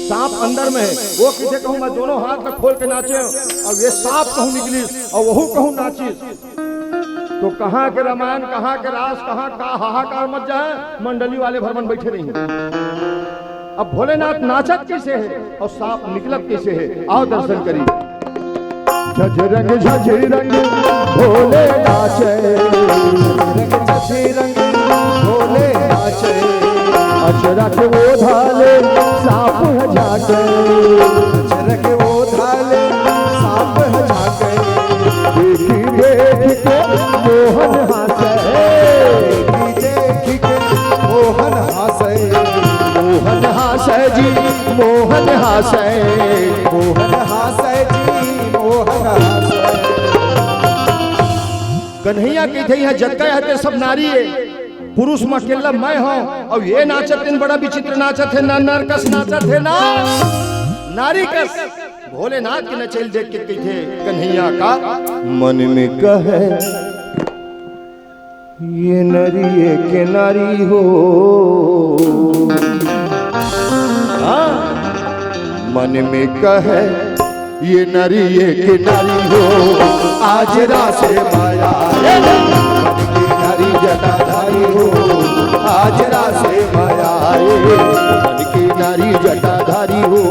सांप अंदर में हे। वो कहिथे कहूँ मैं दोनों हाथ ला खोल के नाचे, अब ये सांप कहूँ निकलिस अउ वहू कहूँ नाचिस, त कहाँ के रामायण, कहाँ के रास, कहाँ का हाहाकार मच जाय, मंडली वाले भर मन बइठे रही। अब भोलेनाथ नाचत कइसे हे अउ सांप निकलत कइसे हे, आव दर्शन करी। झझरंग झझरंग भोले नाचे, झझरंग झझरंग भोले नाचे। अचरा के ओढ़ा ले सांप ह झांके, अचरा के ओढ़ा ले सांप ह झांके। देखी देख के मोहन हंसे, देखी देख के मोहन हंसे, मोहन हंसे जी, मोहन हंसे, मोहन हंसे जी, मोहन हंसे। कन्हैया कहिथे, "इहाँ जतका हे ते सब नारी हे, पुरुष म अकेल्ला मैं हंव, अउ ये नाचत तेन बड़ा विचित्र नाचत हे ना, नर कस नाचत हे ना, नारी कस।" भोलेनाथ के नचइल देख के कहिथे कन्हैया का, मन में कहे, ये नरिये के नारी हो। हाँ, मन में कहे, ये नरिये के नारी हो, आज रासे माया आए। मन की नारी जटाधारी हो, आज रासे माया आए। मन की नारी जटाधारी हो,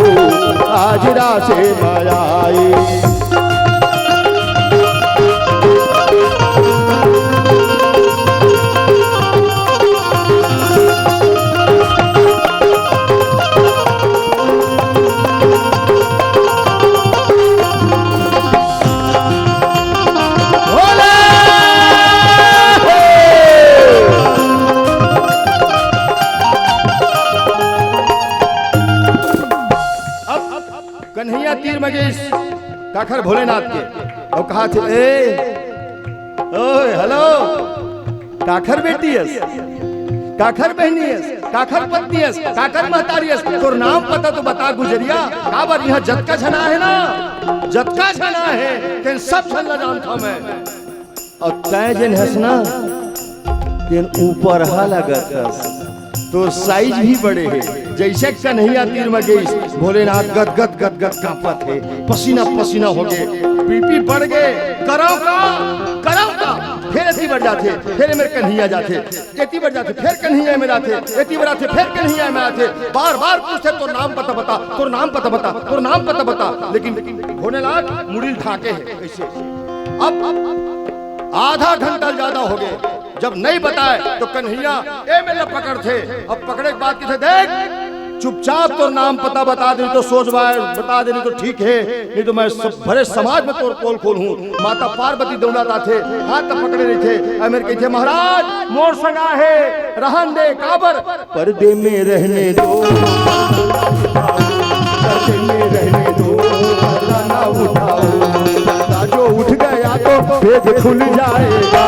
आज रासे माया आए। अब कन्हैया तीर म गइस काखर भोलेनाथ के, अउ कहाथे, ए, ओए, हेलो, काखर बेटी अस, काखर बहिनी अस, काखर पत्नी अस, काखर महतारी अस, तोर नाम पता तो बता गुजरिया, काबर इहाँ जतका झन आहे ना, जतका झन आहे, तेन सब झन ला जानथव मैं। अउ तैं जेन हस ना, तेन ऊपर हा लगत हस। तोर साइज भी बड़े हे। जइसे कन्हैया तीर म गइस, भोलेनाथ गदगद गदगद कांपत हे, पसीना पसीना होगे, बीपी बढ़ गे। करव का, करव का? फेर एती बर जाथे, फेर ए मेर कन्हैया जाथे, एती बर जाथे, फेर कन्हैया ए मेर आथे, एती बर आथे, फेर कन्हैया ए मेर आथे। बार बार पूछथे, तोर नाम पता बता, तोर नाम पता बता, तोर नाम पता बता। लेकिन भोलेनाथ मुड़ी ल ढांके हे। अब आधा घंटा ले जादा होगे, जब नइ बताय त कन्हैया ए मेर ल पकड़थे। अब पकड़े के बाद कहिथे, देख, चुपचाप तोर नाम पता बता दे, नइ तो सोझ बाय बता दे, नइ तो ठीक हे, नइ तो मैं सब भरे समाज म तोर पोल खोलहूं। माता पार्वती दउड़त आथे, हाथ पकड़े रहिथे, ए मेर कहिथे, महाराज, मोर संग आहे, रहन दे, काबर पर्दे में रहने दो, पर्दे में रहने दो, पर्दा ना उठाओ। पर्दा जो उठ गया तो भेद खुल जाएगा।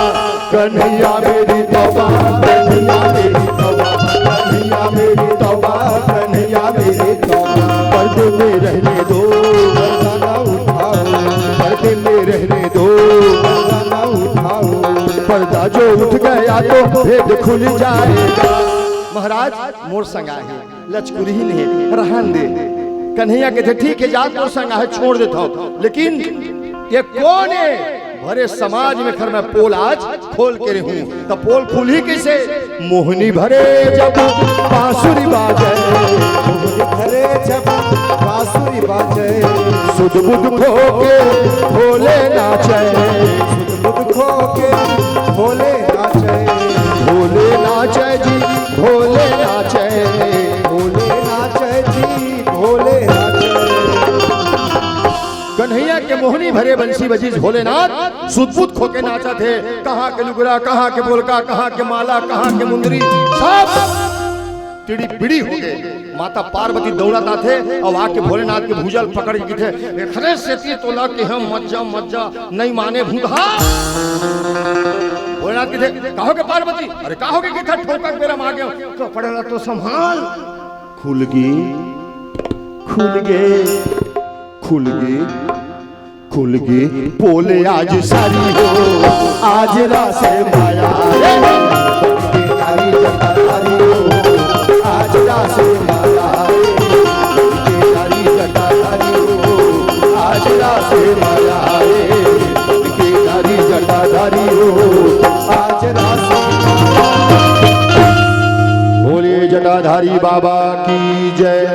कन्हैया मेरी तौबा, कन्हैया मेरी तौबा, कन्हैया मेरी तौबा, कन्हैया मेरी तौबा। पर्दे में रहने दो, पर्दा ना उठाओ, पर्दे में रहने दो, पर्दा ना उठाओ। पर्दा जो उठ गया तो भेद खुल जाएगा। महाराज, मोर संग आहे, लचकुरहिन हे, रहन दे। कन्हैया कहिथे, ठीक हे, जा तोर संग आहे, छोड़ देथंव, लेकिन ये कोन ए? भरे समाज में एखर मैं पोल आज खोल के रहूं, त पोल खुलही कइसे? मोहनी भरे जब बांसुरी बाजे, मोहनी भरे जब बांसुरी बाजे, सुध बुध खो के भोले नाचे, सुध बुध खो के भोले नाचे, भोले नाचे जी, भोले नाचे, भोले नाचे जी, भोले नाचे। कन्हैया के मोहनी भरे बंसी बजिस, भोलेनाथ सुध बुध खो के नाचत हे। कहां के लुगरा, कहां के बोलका, कहां के माला, कहां के मुंदरी, सब टिड़ी पिड़ी होगे। माता पार्वती दउड़त आथे अउ आके भोलेनाथ के भुजा ल पकड़ के कहिथे, एखरे सेती तोला केहेंव मत जा, मत जा, नइ माने भूतहा। भोलेनाथ कहिथे, का होगे पार्वती? अरे का होगे? कहिथे, ठोका के बेरा म आगे हंव, कपड़ा ला तो संभाल। खुल गे, खुल गे, खुल गे, खुल गे पोल आज सारी हो, आज रासे माया। ए, बन के नारी जटाधारी हो, आज रासे माया। बन के नारी जटाधारी हो, आज रासे माया। बन के नारी जटाधारी हो, आज रासे माया। बोलिए जटाधारी बाबा की जय।